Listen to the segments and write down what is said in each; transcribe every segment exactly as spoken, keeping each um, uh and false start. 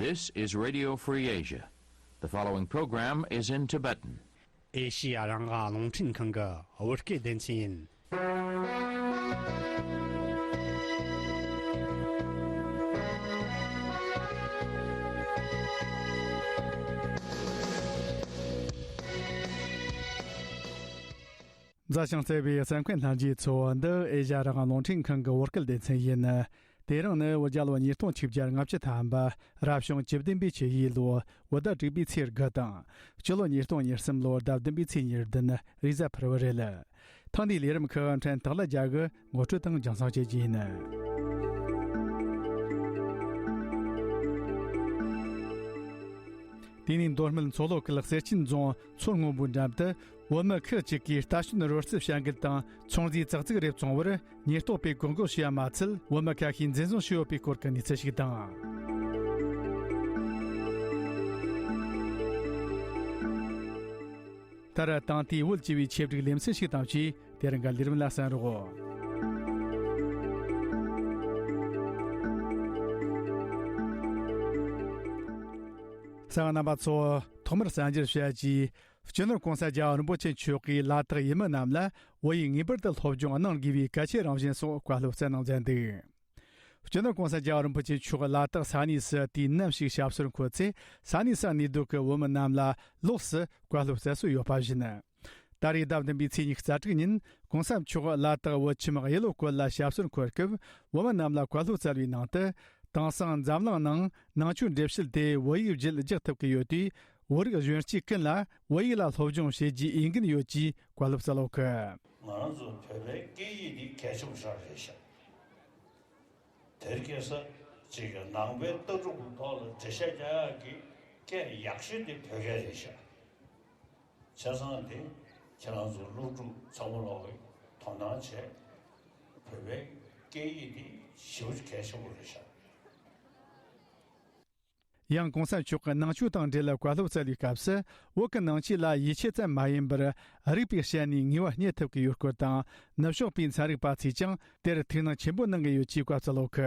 This is Radio Free Asia. The following program is in Tibetan. ཨེ་ཤི་ཡ་རང་དབང་རླུང་འཕྲིན་ཁང་གི་བོད་སྐད་སྡེ་ཚན་ཡིན། མཛའ་ཞིང་བརྩེ་བའི་གསན་མཁན་ལྷན་རྒྱས་ཚོ། འདི་ཨེ་ཤ་ཡ་རང་དབང་རླུང་འཕྲིན་ཁང་གི་བོད་སྐད་སྡེ་ཚན་ཡིན། དེ་རིང་ནི་བོད་རྒྱལ་ལོ་ཉིས་སྟོང་ཆིག་བརྒྱ་ལྔ་བཅུ་ཐམ་པ། རབ་བྱུང་བཅུ་བདུན་པའི་ཆུ་ཡོས་ལོ། བོད་ཟླ་དྲུག་པའི་ཚེས་དགུ་དང་། སྤྱི་ལོ་ཉིས་སྟོང་ཉེར་གསུམ་ལོ་ཟླ་བདུན་པའི་ཚེས་ཉེར་བདུན། རེས་གཟའ་ཕུར་བུ་རེད། ཐེངས་འདིའི་ལས་རིམ་ཁག་ཕྲན་སྟག་ལྷ་རྒྱལ་གྱིས་ངོ་སྤྲོད་དང་རྒྱང་སྲིང་བྱེད་རྒྱུ་ཡིན། དེ་ནས་མདོ་སྨད་མཚོ་ལྷོ་ཁུལ་གསེར་ཆེན་རྫོང་མཚོ་སྔོན་པོའི་འགྲམ་དུ། བོད་མི་ཁག་ཅིག་གིས་རྟ་བཞོན་རོལ་རྩེད་བྱ་འགུལ་དང་ཚོང་རྫས་ཙག་ཙིག་རེ་བཙོང་བར་ཉེན་རྟོག་པས་བཀག་འགོག་བྱས་པ་མ་ཚད། བོད་མི་ཁ་ཤས་འཛིན་བཟུང་བྱས་ཡོད་པའི་སྐོར་གྱི་གནས་ཚུལ་ཞིག་དང་། མཐར་ད་ལྟའི་བོད་སྤྱི་པའི་ཆེད་སྒྲིག་ལེ་ཚན་ཞིག་དང་བཅས། དེ་རིང་གི་ལས་རིམ་ལ་གསན་རོགས། གསན་མཁན་རྣམ་པ་ཚོ། ཐོག་མར་གསར་འགྱུར་བཤད་རྒྱུ། སྤྱི་ནོར་༸གོང་ས་༸རྒྱལ་བ་རིན་པོ་ཆེ་མཆོག་གིས་ལ་དྭགས་ཡུལ་མི་རྣམས་ལ་བོད་ཡིག་ངེས་པར་དུ་སློབ་སྦྱོང་གནང་དགོས་པའི་གལ་ཆེའི་རང་བཞིན་སོགས་བཀའ་སློབ་སྩལ་གནང་མཛད་འདུག་སྤྱི་ནོར་༸གོང་ས་༸རྒྱལ་བ་རིན་པོ་ཆེ་མཆོག་ལ་དྭགས་ས་གནས་སུ་དུས་ནམ་ཞིག་ཞབས་སོར་འཁོད་ཚེ། ས་གནས་སུ་གནས་སྡོད་ཀྱི་བོད་མི་རྣམས་ལ་ལོགས་སུ་བཀའ་སློབ་སྩལ་སྲོལ་ཡོད་པ་བཞིན། ད་རེས་ཟླ་བདུན་པའི་ཚེས་ཉི་ཤུ་རྩ་དྲུག་ཉིན་༸གོང་ས་མཆོག་ལ་དྭགས་བོད་ཁྱིམ་གཡུ་ལོ་སྐོར་ལ་ཞབས་སོར་འཁོད་སྐབས། བོད་མི་རྣམས་ལ་བཀའ་སློབ་སྩལ་བའི་ནང་དུ། དེང་སང་འཛམ་གླིང་ནང་ནང་ཆོས་འགྲེལ་བཤད་དེ་བོད་ཡིག་བརྒྱུད་རྒྱག་ཐུབ་ཀྱི་ཡོད་དུས། བོད་རིགས་གཞོན་སྐྱེས་ཀུན་ལ་བོད་ཡིག་ལ་སློབ་སྦྱོང་བྱེད་རྒྱུའི་འོས་འགན་ཡོད་ཅེས་བཀའ་སློབ་སྩལ་ཡོད་ཀི། ང་རང་ཚོ་བོད་པའི་སྐད་ཡིག་འདི་གལ་ཆེན་པོ་ཞིག་རེད་ཤག་དེར་སྐྱེས་ས་ཅིག་གི་ནང་པའི་ལྟ་གྲུབ་ཀྱི་ཐོག་ལ་འགྲེལ་བཤད་རྒྱག་ཡག་གི་སྐད་ཡག་ཤོས་དེ་བོད་སྐད་རེད་ཤག་བྱས་ཙང་དེ་ཁྱེད་རང་ཚོ་སློབ་ཕྲུག་ཚང་མ་ལོག་གིས་དོ་སྣང་བྱས། བོད་པའི་སྐད་ཡིག་འདི་ཞེ་པོ་ཅིག་གལ་ཆེན་པོ་རེད་ཤག་ཡང་༸གོང་ས་མཆོག་གིས་ནང་ཆོས་དང་འབྲེལ་བའི་བཀའ་སློབ་སྩལ་བའི་སྐབས་སུ། བོད་ཀྱི་ནང་ཆོས་ལ་ཡིད་ཆེས་ཙམ་མ་ཡིན་པར། རིག་པའི་ཞལ་ནས་ངེས་པ་རྙེད་ཐུབ་ཀྱི་ཡོད་སྐོར་དང་། ནུབ་ཕྱོགས་པའི་ཚན་རིག་པ་ཚོས་ཀྱང་དེར་ཐུགས་སྣང་ཆེན་པོ་གནང་གི་ཡོད་ཅེས་བཀའ་སྩལ་ཡོད་ཀི།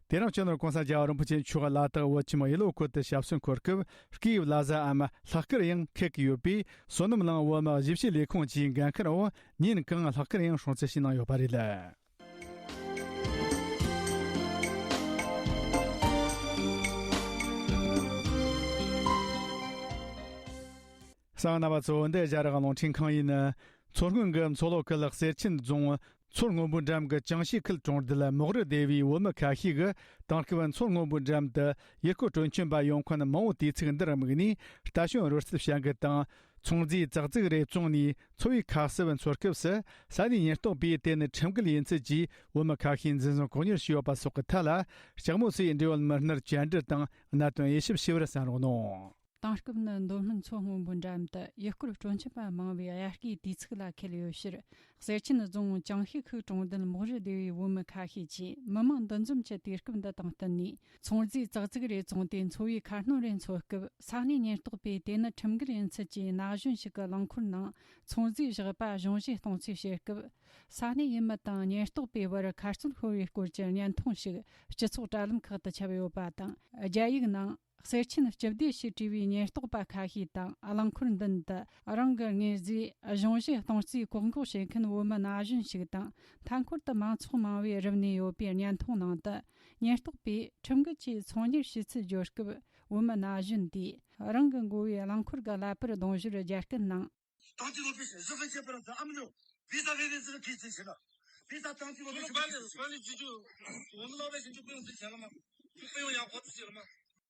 དེ་རིང་སྤྱི་ནོར་༸གོང་ས་༸རྒྱལ་བ་རིན་པོ་ཆེ་མཆོག་ལ་དྭགས་བོད་ཁྱིམ་གཡུ་ལོ་སྐོར་དུ་ཞབས་སོར་འཁོད་སྐབས། སྐད་ཡིག་ལ་ཟ་འམ་ལྷག་དཀར་ཡང་འཁེལ་གྱི་ཡོད་པས། བསོད་ནམས་གླིང་བོད་མི་གཞིས་བྱེས་ལས་ཁུངས་ཀྱི་འགན་འཁུར་བ་ཉིན་གང་ལྷག་དཀར་ཡང་སྲུང་བརྩི་ཞུས་གནང་ཡོད་པ་རེད། གསན་མཁན་རྣམ་པ་ཚོ། འདི་ཨེ་ཤ་ཡ་རང་དབང་རླུང་འཕྲིན་ཁང་ཡིན། མཚོ་སྔོན་གྱི་མཚོ་ལྷོ་ཁུལ་གསེར་ཆེན་རྫོང་མཚོ་སྔོན་པོའི་འགྲམ་གྱི་ཅང་ཤིས་ཁུལ་གྲོང་རྡལ་མོག་རི་སྡེ་བའི་བོད་མི་ཁ་ཤས་ཀྱིས། དེང་སྐབས་མཚོ་སྔོན་པོའི་འགྲམ་དུ་ཡུལ་སྐོར་སྤྲོ་འཆམ་པ་ཡོང་མཁན་མང་བོ་དུས་ཚིགས་འདིར་དམིགས་ནས། རྟ་བཞོན་རོལ་རྩེད་བྱ་འགུལ་དང་། ཚོང་རྫས་ཙག་ཙིག་རེ་བཙོངས་ནས་འཚོ་བའི་ཁ་གསབ་འཚོལ་སྐབས་སུ། ས་གནས་ཉེན་རྟོག་པས་དེ་ནི་ཁྲིམས་འགལ་ཡིན་ཚུལ་གྱིས་བོད་མི་ཁ་ཤས་འཛིན་བཟུང་བཀག་ཉར་བྱས་ཡོད་པ་སོགས་ཀྱི་ཐད་ལ། ལྕགས་མོ་སོའི་འབྲེལ་ཡོད་མི་སྣར་བཅར་འདྲི་དང་གནད་དོན་དབྱེ་ཞིབ་ཞུ་བར་གསན་རོགས་གནང་། དེང་སྐབས་ནི་མདོ་སྨད་མཚོ་སྔོན་པོའི་འགྲམ་དུ་ཡུལ་སྐོར་སྤྲོ་འཆམ་པ་མང་བའི་དབྱར་སྐྱེས་དུས་ཚིགས་ལ་འཁེལ་ཡོད་ཕྱིར། གསེར་ཆེན་རྫོང་ཅང་ཤིས་ཁུལ་གྲོང་རྡལ་མོག་རི་སྡེ་བའི་བོད་མི་ཁ་ཤས་ཀྱིས་མི་མང་འདུ་འཛོམས་ཀྱི་དུས་སྐབས་འདི་དང་བསྟུན་ནས། ཚོང་རྫས་ཙག་ཙིག་རེ་བཙོངས་ཏེ་འཚོ་བའི་ཁ་སྣོན་རེ་འཚོལ་སྐབས། ས་གནས་ཉེན་རྟོག་པས་དེ་ནི་ཁྲིམས་འགལ་ཡིན་ཚུལ་གྱིས་ན་གཞོན་ཞིག་གི་རླངས་འཁོར་ནང་ཚོང་རྫས་བཞག་པ་གཞུང་བཞེས་གཏོང་རྩིས་བྱེད་སྐབས། ས་གནས་ཡུལ་མི་དང་ཉེན་རྟོག་པའི་བར་ཁ་རྩོད་ཤོར་བའི་སྐོར་གྱི་བརྙན་ཐུང་ཞིག་སྤྱི་ཚོགས་དྲ་ལམ་ཁག་ཏུ་ཁྱབ་ཡོད་པ་དང་། རྒྱ་ཡིག་ནང་། གསེར་ཆེན་སྤྱི་བདེ་ཞེས་བྲིས་པའི་ཉེན་རྟོག་པ་ཁ་ཤས་དང་། རླངས་འཁོར་མདུན་དུ་རང་གི་དངོས་རྫས་གཞུང་བཞེས་གཏོང་རྩིས་བཀག་འགོག་བྱེད་མཁན་བོད་མི་ན་གཞོན་ཞིག་དང་། མཐའ་འཁོར་དུ་མང་ཚོགས་མང་བོས་རུབ་གནས་ཡོད་པའི་བརྙན་ཐུང་ནང་དུ། ཉེན་རྟོག་པས་ཁྲིམས་འགལ་གྱིས་ཚོང་གཉེར་བྱེད་ཚུལ་བརྗོད་སྐབས། བོད་མི་ན་གཞོན་དེས་རང་གི་མགོ་བའི་རླངས་འཁོར་གྱི་ཀླད་པར་གདུང་ཞྭར་རྒྱ་སྐད་ནང་། 当地路不行，日本这边的咱们有，为啥为人这个体制去了？为啥当地路不行？管理，管理局就，我们老百姓就不用挣钱了吗？就不用养活自己了吗？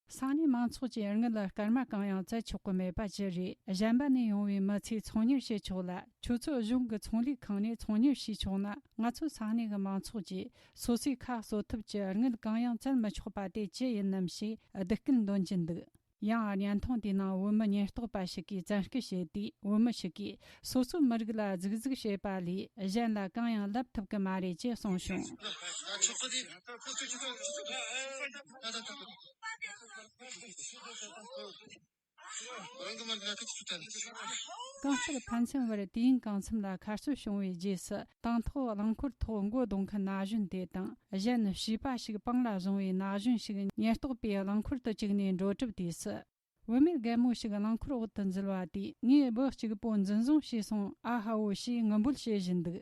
ས་གནས་མང་ཚོགས་ཀྱིས་དངུལ་སྐར་མ་གང་ཡང་བཙལ་ཆོག་གི་མེད་པ་ཅི་རེད། གཞན་པ་ནས་ཡོང་བའི་མི་ཚོས་ཚོང་གཉེར་བྱེད་ཆོག་ལ། ཁྱོད་ཚོས་གཞུང་གི་ཚོང་ལས་ཁང་ནས་ཚོང་གཉེར་བྱས་ཆོག་ན། ང་ཚོ་ས་གནས་ཀྱི་མང་ཚོགས་ཀྱིས་སོ་སོའི་ཁ་གསོ་ཐབས་ཀྱི་དངུལ་གང་ཡང་བཙལ་མི་ཆོག་པ་དེ་ཅི་ཡིན་ནམ་ཞེས་སྡིགས་སྐུལ་འདོན་གྱིན་འདུག་ཡང་བརྙན་ཐུང་དེའི་ནང་བོད་མི་ཉེན་རྟོག་པ་ཞིག་གིས་བཙན་སྐུལ་བྱས་དུས། བོད་མི་ཞིག་གིས་སོ་སོའི་མི་རིགས་ལ་ཟུག་གཟུག་བྱེད་པ་ལས་གཞན་ལ་གང་ཡང་ལབ་ཐུབ་ཀྱི་མ་རེད་ཅེས་གསུངས་བྱུང་། རང་གི་མ་ལ་ཁ་ཆུ་ཆུ་བསྟན། གང་ལྟར་ཕན་ཚུན་བར་དུས་ཡུན་གང་འཚམ་ལ་ཁ་རྩོད་བྱུང་བའི་རྗེས་སུ། དང་ཐོག་རླངས་འཁོར་ཐོག་མགོ་རྡུང་མཁན་ན་གཞོན་དེ་དང་། གཞན་བྱིས་པ་ཞིག་པང་ལ་བཟུང་བའི་ན་གཞོན་ཞིག་ཉེན་རྟོག་པས་རླངས་འཁོར་དུ་བཅུག་ནས་འགྲོ་གྲབས་དུས་སུ། བུད་མེད་རྒན་མོ་ཞིག་རླངས་འཁོར་འོག་ཏུ་འཛུལ་བ་དེས། ངའི་བུ་གཅིག་པོ་འཛིན་བཟུང་བྱས་སོང་། ཨ་ཧ་བོ་ཞེས་ངུ་འབོད་བྱེད་བཞིན་འདུག།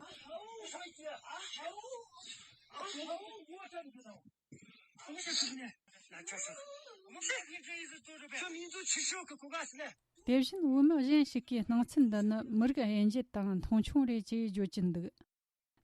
དེ་བཞིན་བུད་མེད་གཞན་ཞིག་གིས་སྣང་ཚུལ་འདི་ནི་མི་རིགས་དབྱེ་འབྱེད་དང་མཐོང་ཆུང་རེད་ཅེས་བརྗོད་ཀྱིན་འདུག།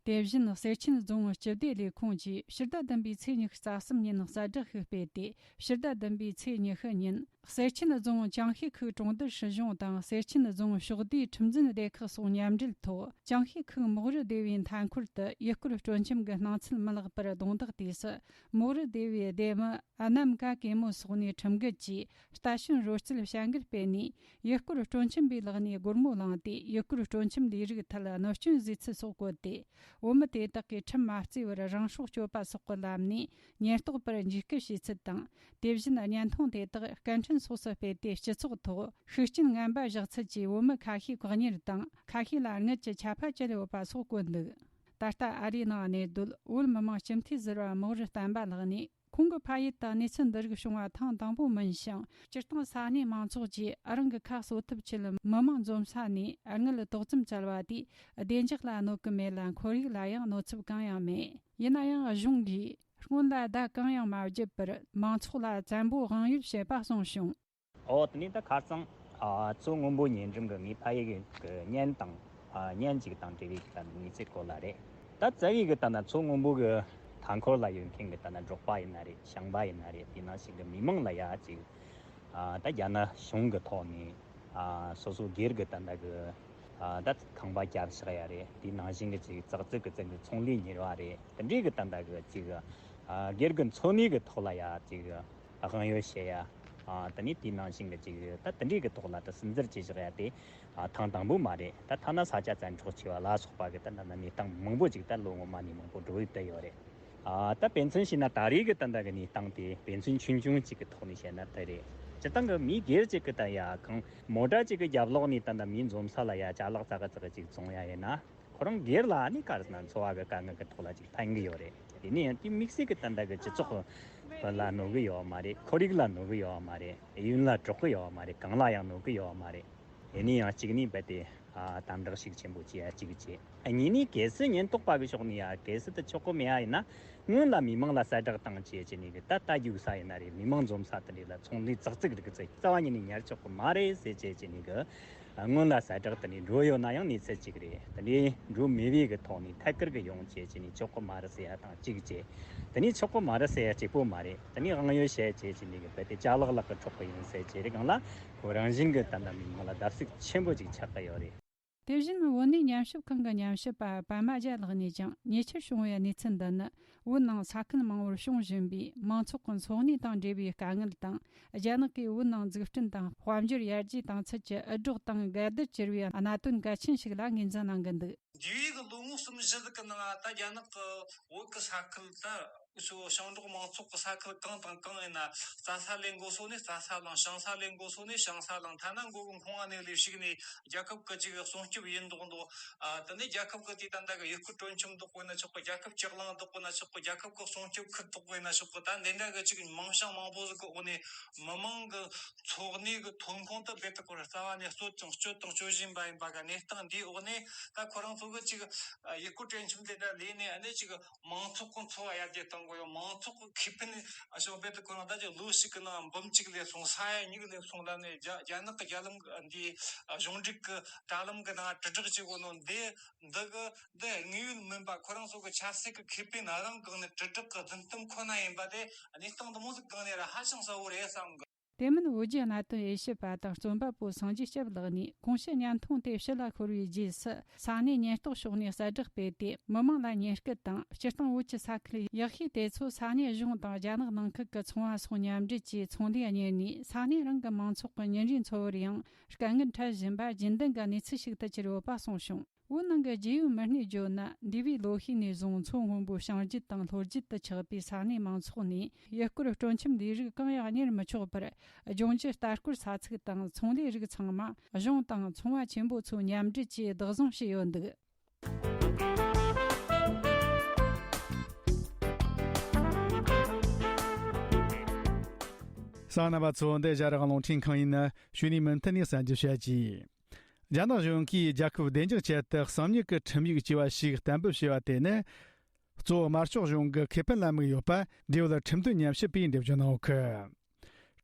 དེ་བཞིན་གསེར་ཆེན་རྫོང་སྤྱི་བདེ་ལས་ཁུངས་ཀྱིས་ཕྱི་ཟླ་བདུན་པའི་ཚེས་ཉི་ཤུ་རྩ་གསུམ་ཉིན་གསལ་བསྒྲགས་ཤིག་སྤེལ་ཏེ། ཕྱི་ཟླ་བདུན་པའི་ཚེས་ཉི་ཤུ་ཉིན་གསེར་ཆེན་རྫོང་ཅང་ཤེས་ཁུལ་གྲོང་རྡལ་སྲིད་གཞུང་དང་གསེར་ཆེན་རྫོང་ཕྱོགས་བསྡུས་ཁྲིམས་འཛིན་སྡེ་ཁག་སོགས་མཉམ་འབྲེལ་ཐོག་ཅང་ཤེས་ཁུལ་མོག་རི་སྡེ་བའི་མཐའ་འཁོར་དུ་ཡུལ་སྐོར་སྤྲོ་འཆམ་གྱི་སྣང་ཚུལ་མི་ལེགས་པར་གདོང་བདག་དུས་སུ། མོག་རི་སྡེ་བའི་སྡེ་མི་ཨ་ནམ་ཀ་ཀེ་མོ་སོགས་ནས་ཁྲིམས་འགལ་གྱིས་རྟ་ཞོན་རོལ་རྩེད་བྱ་འགུལ་སྤེལ་ནས། ཡུལ་སྐོར་སྤྲོ་འཆམ་པའི་ལག་ནས་སྒོར་མོ་བླངས་ཏེ། ཡུལ་སྐོར་སྤྲོ་འཆམ་ལས་རིགས་ཐད་གནོད་སྐྱོན་བཟོས་ཚུལ་སོགས་བཀོད་དེ། བུད་མེད་དེ་དག་གིས་ཁྲིམས་མ་བརྩིས་པར་རང་སྲོག་གཅོད་པ་སོགས་ཀྱི་ལམ་ནས་ཉེན་རྟོག་པར་འཇིགས་སྐུལ་བྱས་ཚུལ་དང་། དེ་བཞིན་བརྙན་ཐུང་དེ་དག་སྐད་འཕྲིན་སོགས་སུ་སྤེལ་ཏེ། སྤྱི་ཚོགས་ཐོག་ཤུགས་རྐྱེན་ངན་པ་བཞག་ཚུལ་གྱིས་བུད་མེད་ཁ་ཤས་བཀག་ཉར་དང་། ཁ་ཤས་ལ་རྔུལ་གྱི་ཆད་པ་བཅད་ཡོད་པ་སོགས་བཀོད་འདུག། ད་ལྟ་ཨ་རིའི་ནང་གནས་སྡོད་བོད་མི་མང་སྤྱི་འཐུས་ཟུར་པ་མོག་རི་བསྟན་པ་ལགས་ནས། ཁོང་གི་ཕ་ཡུལ་དུ་གནས་ཚུལ་འདི་རིགས་བྱུང་བ་ཐེངས་དང་པོ་མིན་ཞིང་། སྤྱིར་བཏང་ས་གནས་མང་ཚོགས་ཀྱིས་རང་གི་ཁ་གསོ་ཐབས་ཆེད་མི་མང་འཛོམས་ས་ནས་དངུལ་ཏོག་ཙམ་བཙལ་བ་དེས་བདེ་འཇགས་ལ་གནོད་གི་མེད་ལ། ཁོར་ཡུག་ལ་ཡང་གནོད་ཚབས་གང་ཡང་མེད། ཡིན་ན་ཡང་གཞུང་གིས་སྔོན་ལ་བརྡ་གང་ཡང་མ་བརྒྱབ་པར་མང་ཚོགས་ལ་བཙན་པོ་དབང་ཡོད་བྱེད་པ་གསུངས་བྱུང་། ཨོ། དེ་ནས་ད་ཁ་རྩང་། ཨ། མཚོ་སྔོན་པོ་ཉེ་འགྲམ་གྱི་ངའི་ཕ་ཡུལ་གྱི་གཉེན་དང་། ཨ། གཉེན་ཅིག་དང་འབྲེལ་བའི་གི་ད་གནས་ཚུལ་སྐོར་ལ་རེད། ད་རྩ་བའི་གི་ད་ན་མཚོ་སྔོན་པོ་གི་མཐའ་འཁོར་ལ་ཡོད་མཁན་གྱི་ད་ན་འབྲོག་པ་ཡིན་ན་རེད། ཞིང་པ་ཡིན་ན་རེད། དེ་ནང་བཞིན་གྱི་མི་མང་ལ་ཡ་ཅིག། ཨ། ད་རྒྱ་ནག་གཞུང་གི་ཐོག་ནས། ཨ། སོ་སོ་སྒེར་གྱི་ད་ལྟ་གི། ཨ། ད་ཁང་པ་བརྒྱབ་བཞག་ཡ་རེད། དེ་ནང་བཞིན་གྱི་ཅིག་ཙག་ཙིག་གི་ཙིག་གི་ཚོང་ལས་གཉེར་བ་རེད། དེ་འདྲའི་གི་ད་ལྟ་གི་ཅིག། ཨ། སྒེར་གྱི་འཚོ་གནས་གི་ཐོག་ལ་ཡ་ཅིག་དབང་ཡོད་བྱེད་ཡ། ཨ། དེ་ནས་དེའི་ནང་བཞིན་གྱི་ཅིག་ད་དེ་འདྲའི་གི་ཐོག་ལ་ད་སུན་གཙེར་བྱེད་བཞག་ཡ་དེ། ཨ། ཐེངས་དང་པོ་མ་རེད། ད་ཐ་ན་ས་ཆ་བཙན་འཕྲོག་བྱས་པ་ལ་སོགས་པ་གི་ད་ད་ན་གནས་སྟངས་མང་པོ་ཅིག་ད་ལོ་སྔོན་མ་ནས་མང་པོ་འགྲོ་ཡི་བསྡད་ཡོད་རེད། ཨ། ད་དཔེ་མཚོན་བྱས་ན་ད་རེས་གི་ད་ད་གི་གནས་སྟངས་དེ་དཔེ་མཚོན་ཆུང་ཆུང་ཅིག་གི་ཐོག་ནས་བཤད་ན་དེ་རེད། སྤྱིར་བཏང་གི་མི་སྒེར་ཅིག་གི་ད་ཡ་གང་མོ་ཊ་ཅིག་གི་རྒྱབ་ལོགས་ནས་ད་ད་མི་འཛོམས་ས་ལ་ཡ་ཅ་ལག་ཙག་གི་ཙག་གི་ཅིག་བཙོང་ཡ་ཡིན་ན། ཁོ་རང་སྒེར་ལ་ནི་ག་རེ་ཟེར་ན་འཚོ་བ་གི་དཀའ་ངལ་གི་ཐོག་ལ་ཅིག་ཕན་གི་ཡོད་རེད། དེ་ནས་ཡང་དེ་དམིགས་བསལ་གི་ད་ལྟ་གི་སྤྱི་ཚོགས་ལ་གནོད་གི་ཡོད་མ་རེད། ཁོར་ཡུག་ལ་གནོད་གི་ཡོད་མ་རེད། ཡུན་ལ་གྲོགས་གི་ཡོད་མ་རེད། གང་ལ་ཡང་གནོད་གི་ཡོད་མ་རེད། དེ་ནས་ཡང་གཅིག་ནས་རྦད་དེ། ཨ། དམ་དྲག་ཤུགས་ཆེན་པོ་བྱེད་ཡ་གཅིག་བྱེད། ཨ། གཉིས་ནས་གལ་སྲིད་ཉེན་རྟོག་པ་གི་ཕྱོགས་ནས་ཡ་གལ་སྲིད་དེ་ཆོག་གི་མེད་ཡ་ཡིན་ན། སྔོན་ལ་མི་མང་ལ་གསལ་བསྒྲགས་བཏང་བྱས་བྱས་ནས་གི་ད་རྟ་རྒྱུག་ས་ཡིན་ན་རེད། མི་མང་འཛོམས་ས་དེ་འདྲ་ལ་ཚོང་ལས་ཙག་ཙིག་རིགས་ཚོ་རྩ་བ་ཉིད་ནས་ཉར་ཆོག་གི་མ་རེད་ཟེར་བྱས་བྱས་ནས་གི། སྔོན་ལ་གསལ་བསྒྲགས་དེ་འདྲ་འགྲོ་ཡོད་ན་ཡང་གནས་ཚུལ་གཅིག་རེད། དེ་འདྲ་འགྲོ་མེད་པའི་གི་ཐོག་ནས་ཐད་ཀར་གི་ཡོང་བྱས་བྱས་ནས་ཆོག་གི་མ་རེད་ཟེར་ཡ་དང་གཅིག་བྱས། དེ་ནས་ཆོག་གི་མ་རེད་ཟེར་ཡ་གཅིག་པོ་མ་རེད། དེ་ནས་དབང་ཡོད་བྱས་བྱས་བྱས་ནས་གི་རྦད་དེ་ཅ་ལག་ལག་གི་འཕྲོག་གི་ཡིན་ཟེར་བྱས་རེད། གང་ལ་ཁོ་རང་བཞིན་གི་ད་ལྟ་མི་མང་ལ་བརྡབ་གསིག་ཆེན་པོ་ཅིག་ཆགས་ཀྱི་ཡོད་རེད། དེ་བཞིན་བོད་གནས་ཉམས་ཞིབ་ཁང་གི་ཉམས་ཞིབ་པ་པད་མ་རྒྱལ་ལགས་ནས་ཀྱང་ཉེ་ཆར་བྱུང་བའི་གནས་ཚུལ་འདི་ནི། བོད་ནང་ས་ཁུལ་མང་བོར་བྱུང་བཞིན་པའི་མང་ཚོགས་ཀྱི་འཚོ་གནས་དང་འབྲེལ་བའི་དཀའ་ངལ་དང་། རྒྱ་ནག་གིས་བོད་ནང་འཛུགས་སྐྲུན་དང་དཔལ་འབྱོར་ཡར་རྒྱས་བཏང་ཚུལ་གྱི་འུད་སྒྲོག་དང་འགལ་ཟླར་གྱུར་བའི་གནད་དོན་གལ་ཆེན་ཞིག་ལ་ངོས་འཛིན་གནང་གི་འདུག། འདས་པའི་གི་ལོ་ངོ་གསུམ་བཞི་ཟིག་གི་ནང་ད་རྒྱ་ནག་གི་བོད་གི་ས་ཁུལ་ད་ཞིང་འབྲོག་མང་ཚོགས་ཀྱི་ས་ཁུལ་གང་དང་གང་ཡིན་ན། རྩྭ་ས་ལས་འགོ་སོ་ནས་རྩྭ་ས་བླངས། ཞིང་ས་ལས་འགོ་སོ་ནས་ཞིང་ས་བླངས། ཐ་ན་མགོ་གི་མཁོ་བ་ནས་ལས་ཞིག་ནས་རྒྱལ་ཁབ་ཀྱི་ཅིག་སྲུང་སྐྱོབ་ཡིན་མདོག་མདོག། ཨ། དེ་ནས་རྒྱལ་ཁབ་ཀྱི་དེ་ད་ལྟ་གི་ཡུལ་སྐོར་སྤྲོ་འཆམ་འདོག་གོ་ན་ཆོག་གི། རྒྱལ་ཁབ་ལྕགས་གླིང་འདོག་གོ་ན་ཆོག་གི། རྒྱལ་ཁབ་ཀྱི་སྲུང་སྐྱོབ་ཁུལ་འདོག་གོ་ན་ཆོག་གི། ད་འདི་འདྲ་གི་ཅིག་མིང་བྱང་མང་པོ་ཟིག་གི་འོག་ནས་མི་མང་གི་འཚོ་གནས་གི་ཐོན་ཁུངས་དེ་རྦད་དེ་ཁོ་རང་རྩ་བ་ནས་གསོད་ཅིང་སྤྱོད་དང་སྤྱོད་བཞིན་པ་ཡིན་པ་གི་གནས་སྟངས་འདིའི་འོག་ནས། ད་ཁོ་རང་ཚོ་གི་ཅིག་ཡུལ་སྐོར་སྤྲོ་འཆམ་དེ་འདྲ་ལས་ནས་ཨ་ནི་ཅིག་མང་ཚོགས་ཀྱི་འཚོ་བ་ཡར་རྒྱས་གཏོང་དགོས་ཡོད། མང་ཚོགས་ཀྱི་ཁེ་ཕན་ཞོག་རྦད་དེ་ཁོ་རང་ད་ཅིག་ལོ་ཞིག་གི་ནང་འབུམ་གཅིག་ལས་སོང་། ས་ཡ་གཉིས་ལས་སོང་ལ་ནས་རྒྱ་རྒྱ་ནག་གི་རྒྱ་ལམ་འདི་གཞུང་འབྲེལ་གྱི་དྲ་ལམ་གྱི་ནང་དྲིལ་བསྒྲགས་བྱེད་དགོས་ནོ་འདི། འདི་གི་འདི་དངོས་ཡོད་མིན་པ། ཁོ་རང་ཚོ་གི་ཆབ་སྲིད་ཀྱི་ཁེ་ཕན་རང་སྒང་ནས་དྲིལ་བསྒྲགས་ཀྱི་རྫུན་གཏམ་ཁོ་ན་ཡིན་པ་དེ་གནས་སྟངས་འདི་མོ་ཟིག་སྒང་ནས་ར་ཧ་ཅང་གསལ་བོ་རེད་བསམ་གི། དེ་མིན་བོད་བརྒྱུད་གནད་དོན་དབྱེ་ཞིབ་པ་དང་རྩོམ་པ་པོ་སངས་རྒྱས་སྐྱབས་ལགས་ནས་གོང་ཞུས་བརྙན་ཐུང་དེ་ཕྱི་ལ་འཁོར་བའི་རྗེས་སུ། ས་གནས་ཉེན་རྟོག་ཕྱོགས་ནས་གསལ་བསྒྲགས་སྤེལ་ཏེ། མི་མང་ལ་ཉེན་སྐུལ་དང་། སྤྱིར་བཏང་བོད་ཀྱི་ས་ཁུལ་ཡག་ཤོས་དེ་ཚོ་ས་གནས་གཞུང་དང་རྒྱ་ནག་ནང་ཁུལ་གྱི་ཚོང་བ་སོགས་མཉམ་འབྲེལ་གྱིས་ཚོང་ལས་གཉེར་ནས། ས་གནས་རང་གི་མང་ཚོགས་ཀྱི་ཉིན་རེའི་འཚོ་བར་ཡང་དཀའ་ངལ་འཕྲད་བཞིན་པ་རྒྱུན་ལྡན་གྱི་གནས་ཚུལ་ཞིག་ཏུ་གྱུར་ཡོད་པ་གསུངས་བྱུང་། བོད་ནང་གི་རྒྱལ་ཡོངས་མི་སྣས་བརྗོད་ན། འདས་པའི་ལོ་ཤས་ནས་བཟུང་མཚོ་སྔོན་པོའི་བྱང་རྒྱུད་དང་ལྷོ་རྒྱུད་དུ་ཆགས་པའི་ས་གནས་མང་ཚོགས་ནས་ཡུལ་སྐོར་སྤྲོ་འཆམ་ལས་རིགས་གང་ཡང་གཉེར་མི་ཆོག་པར། ལྗོངས་རྒྱུ་ལྟ་སྐོར་ས་ཚིགས་དང་ཚོང་ལས་རིགས་ཚང་མ་གཞུང་དང་ཚོང་བ་ཆེན་པོ་ཚོ་མཉམ་འབྲེལ་གྱིས་བདག་བཟུང་བྱས་ཡོད་འདུག་གསན་མཁན་རྣམ་པ་ཚོ། འདི་ཨེ་ཤ་ཡ་རང་དབང་རླུང་འཕྲིན་ཁང་ཡིན། གཞུག་ནས་མུ་མཐུད་ནས་གསན་རྒྱུ་བྱ་རྒྱུ། རྒྱ་ནག་གཞུང་གིས་རྒྱལ་ཁབ་བདེ་འཇགས་ཆེད་དུ་གསང་མྱུལ་གྱི་ཁྲིམས་ཡིག་ཅེས་པ་ཞིག་གཏན་འབེབས་བྱས་པ་དེ་ནི། གཙོ་བོ་དམར་ཤོག་གཞུང་གི་ཁེ་ཕན་ལ་དམིགས་ཡོད་པ། འབྲེལ་ཡོད་ཁྲིམས་དོན་ཉམས་ཞིབ་པས་འགྲེལ་བརྗོད་གནང་ཡོད་གི།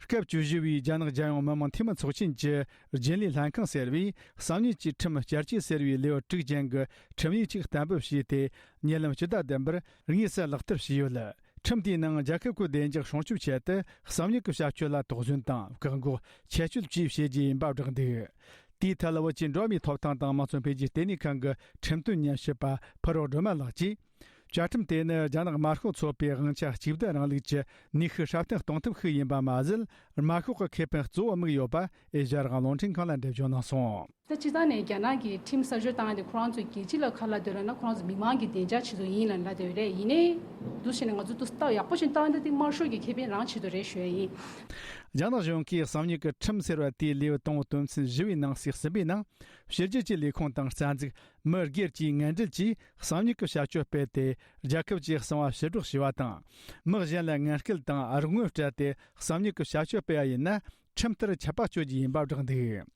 སྐབས་བཅུ་བཞི་བའི་རྒྱ་ནག་རྒྱལ་ཡོངས་མི་དམངས་འཐུས་མི་ཚོགས་ཆེན་གྱི་རྒྱུན་ལས་ལྷན་ཁང་ཟེར་བས། གསང་མྱུལ་གྱི་ཁྲིམས་བསྐྱར་བཅོས་ཟེར་བའི་ལེའུ་དྲུག་ཅན་གྱི་ཁྲིམས་ཡིག་ཅིག་གཏན་འབེབས་བྱས་ཏེ། ཉེ་ལམ་སྤྱི་ཟླ་བདུན་པར་དངོས་སུ་ལག་བསྟར་བྱས་ཡོད། ཁྲིམས་དེའི་ནང་རྒྱལ་ཁབ་ཀྱི་བདེ་འཇགས་སྲུང་སྐྱོབ་ཆེད་དུ་གསང་མྱུལ་གྱི་བྱ་སྤྱོད་ལ་དོགས་ཟོན་དང་བཀག་འགོག་ཆད་གཅོད་བཅས་བྱེད་རྒྱུ་ཡིན་པ་བསྒྲགས་འདུག། དེའི་ཐད་བོད་ཀྱི་འགྲོ་བ་མིའི་ཐོབ་ཐང་དང་དམངས་གཙོ་འཕེལ་རྒྱས་ལྟེ་གནས་ཁང་གི་ཁྲིམས་དོན་ཉམས་ཞིབ་པ་ཕུར་རོགས་སྒྲོལ་མ་ལགས་ཀྱིས། བཅའ་ཁྲིམས་དེ་ནི་རྒྱ་ནག་དམར་ཤོག་ཚོགས་པའི་དབང་ཆ་གཅིག་སྡུད་རིང་ལུགས་ཀྱི་ནུས་ཤུགས་སྲ་བརྟན་གཏོང་ཐབས་ཤིག་ཡིན་པ་མ་ཟད། དམར་ཤོག་གི་ཁེ་ཕན་གཙོ་བོ་དམིགས་ཡོད་པ་ཨེ་ཤ་ཡ་རང་དབང་རླུང་འཕྲིན་ཁང་ལ་འགྲེལ་བརྗོད་གནང་སོང་། ད་སྤྱིར་བཏང་ནས་རྒྱ་ནག་གིས་ཁྲིམས་གསར་བཅོས་བཏང་ཡ་དེ་ཁོ་རང་ཚོས་རྒྱལ་སྤྱི་ལ་ག་རེ་ལབ་འདོད་ལབ་ན། ཁོ་རང་ཚོ་མི་མང་གི་བདེ་འཇགས་ཆེད་དུ་ཡིན་ལབ་ལབ་བསྡད་ཡོད་རེད། ཡིན་ནའི་འདུག་བྱས་ནས་ང་ཚོ་འདུག་སེ་ལྟ་ཡག་པོ་ཞིག་བཏང་ཡ་དེ་དམར་ཤོག་གི་ཁེ་ཕན་རང་ཆེད་དུ་རེད་ཞུ་ཡ་ཡིན། རྒྱ་ནག་གཞུང་གིས་གསང་མྱུལ་གྱི་ཁྲིམས་ཟེར་བ་དེའི་ལེའུ་དང་པོ་དོན་ཚན་བཞི་བའི་ནང་གསེས་གསུམ་པའི་ནང་། ཕྱི་རྒྱལ་གྱི་ལས་ཁུངས་དང་རྩ་འཛུགས། མི་སྒེར་གྱིས་ངན་འབྲེལ་གྱིས་གསང་མྱུལ་གྱི་བྱ་སྤྱོད་སྤེལ་ཏེ། རྒྱལ་ཁབ་ཀྱི་གསང་བ་ཕྱིར་སྒྲོག་བྱས་པ་དང་། མི་གཞན་ལ་ངན་སྐུལ་དང་རོགས་དངུལ་སྤྲད་དེ་གསང་མྱུལ་གྱི་བྱ་སྤྱོད་སྤེལ་བ་ཡིན་ན། ཁྲིམས་ལྟར་ཆད་པ་གཅོད་རྒྱུ་ཡིན་པ་བསྒྲགས་འདུག།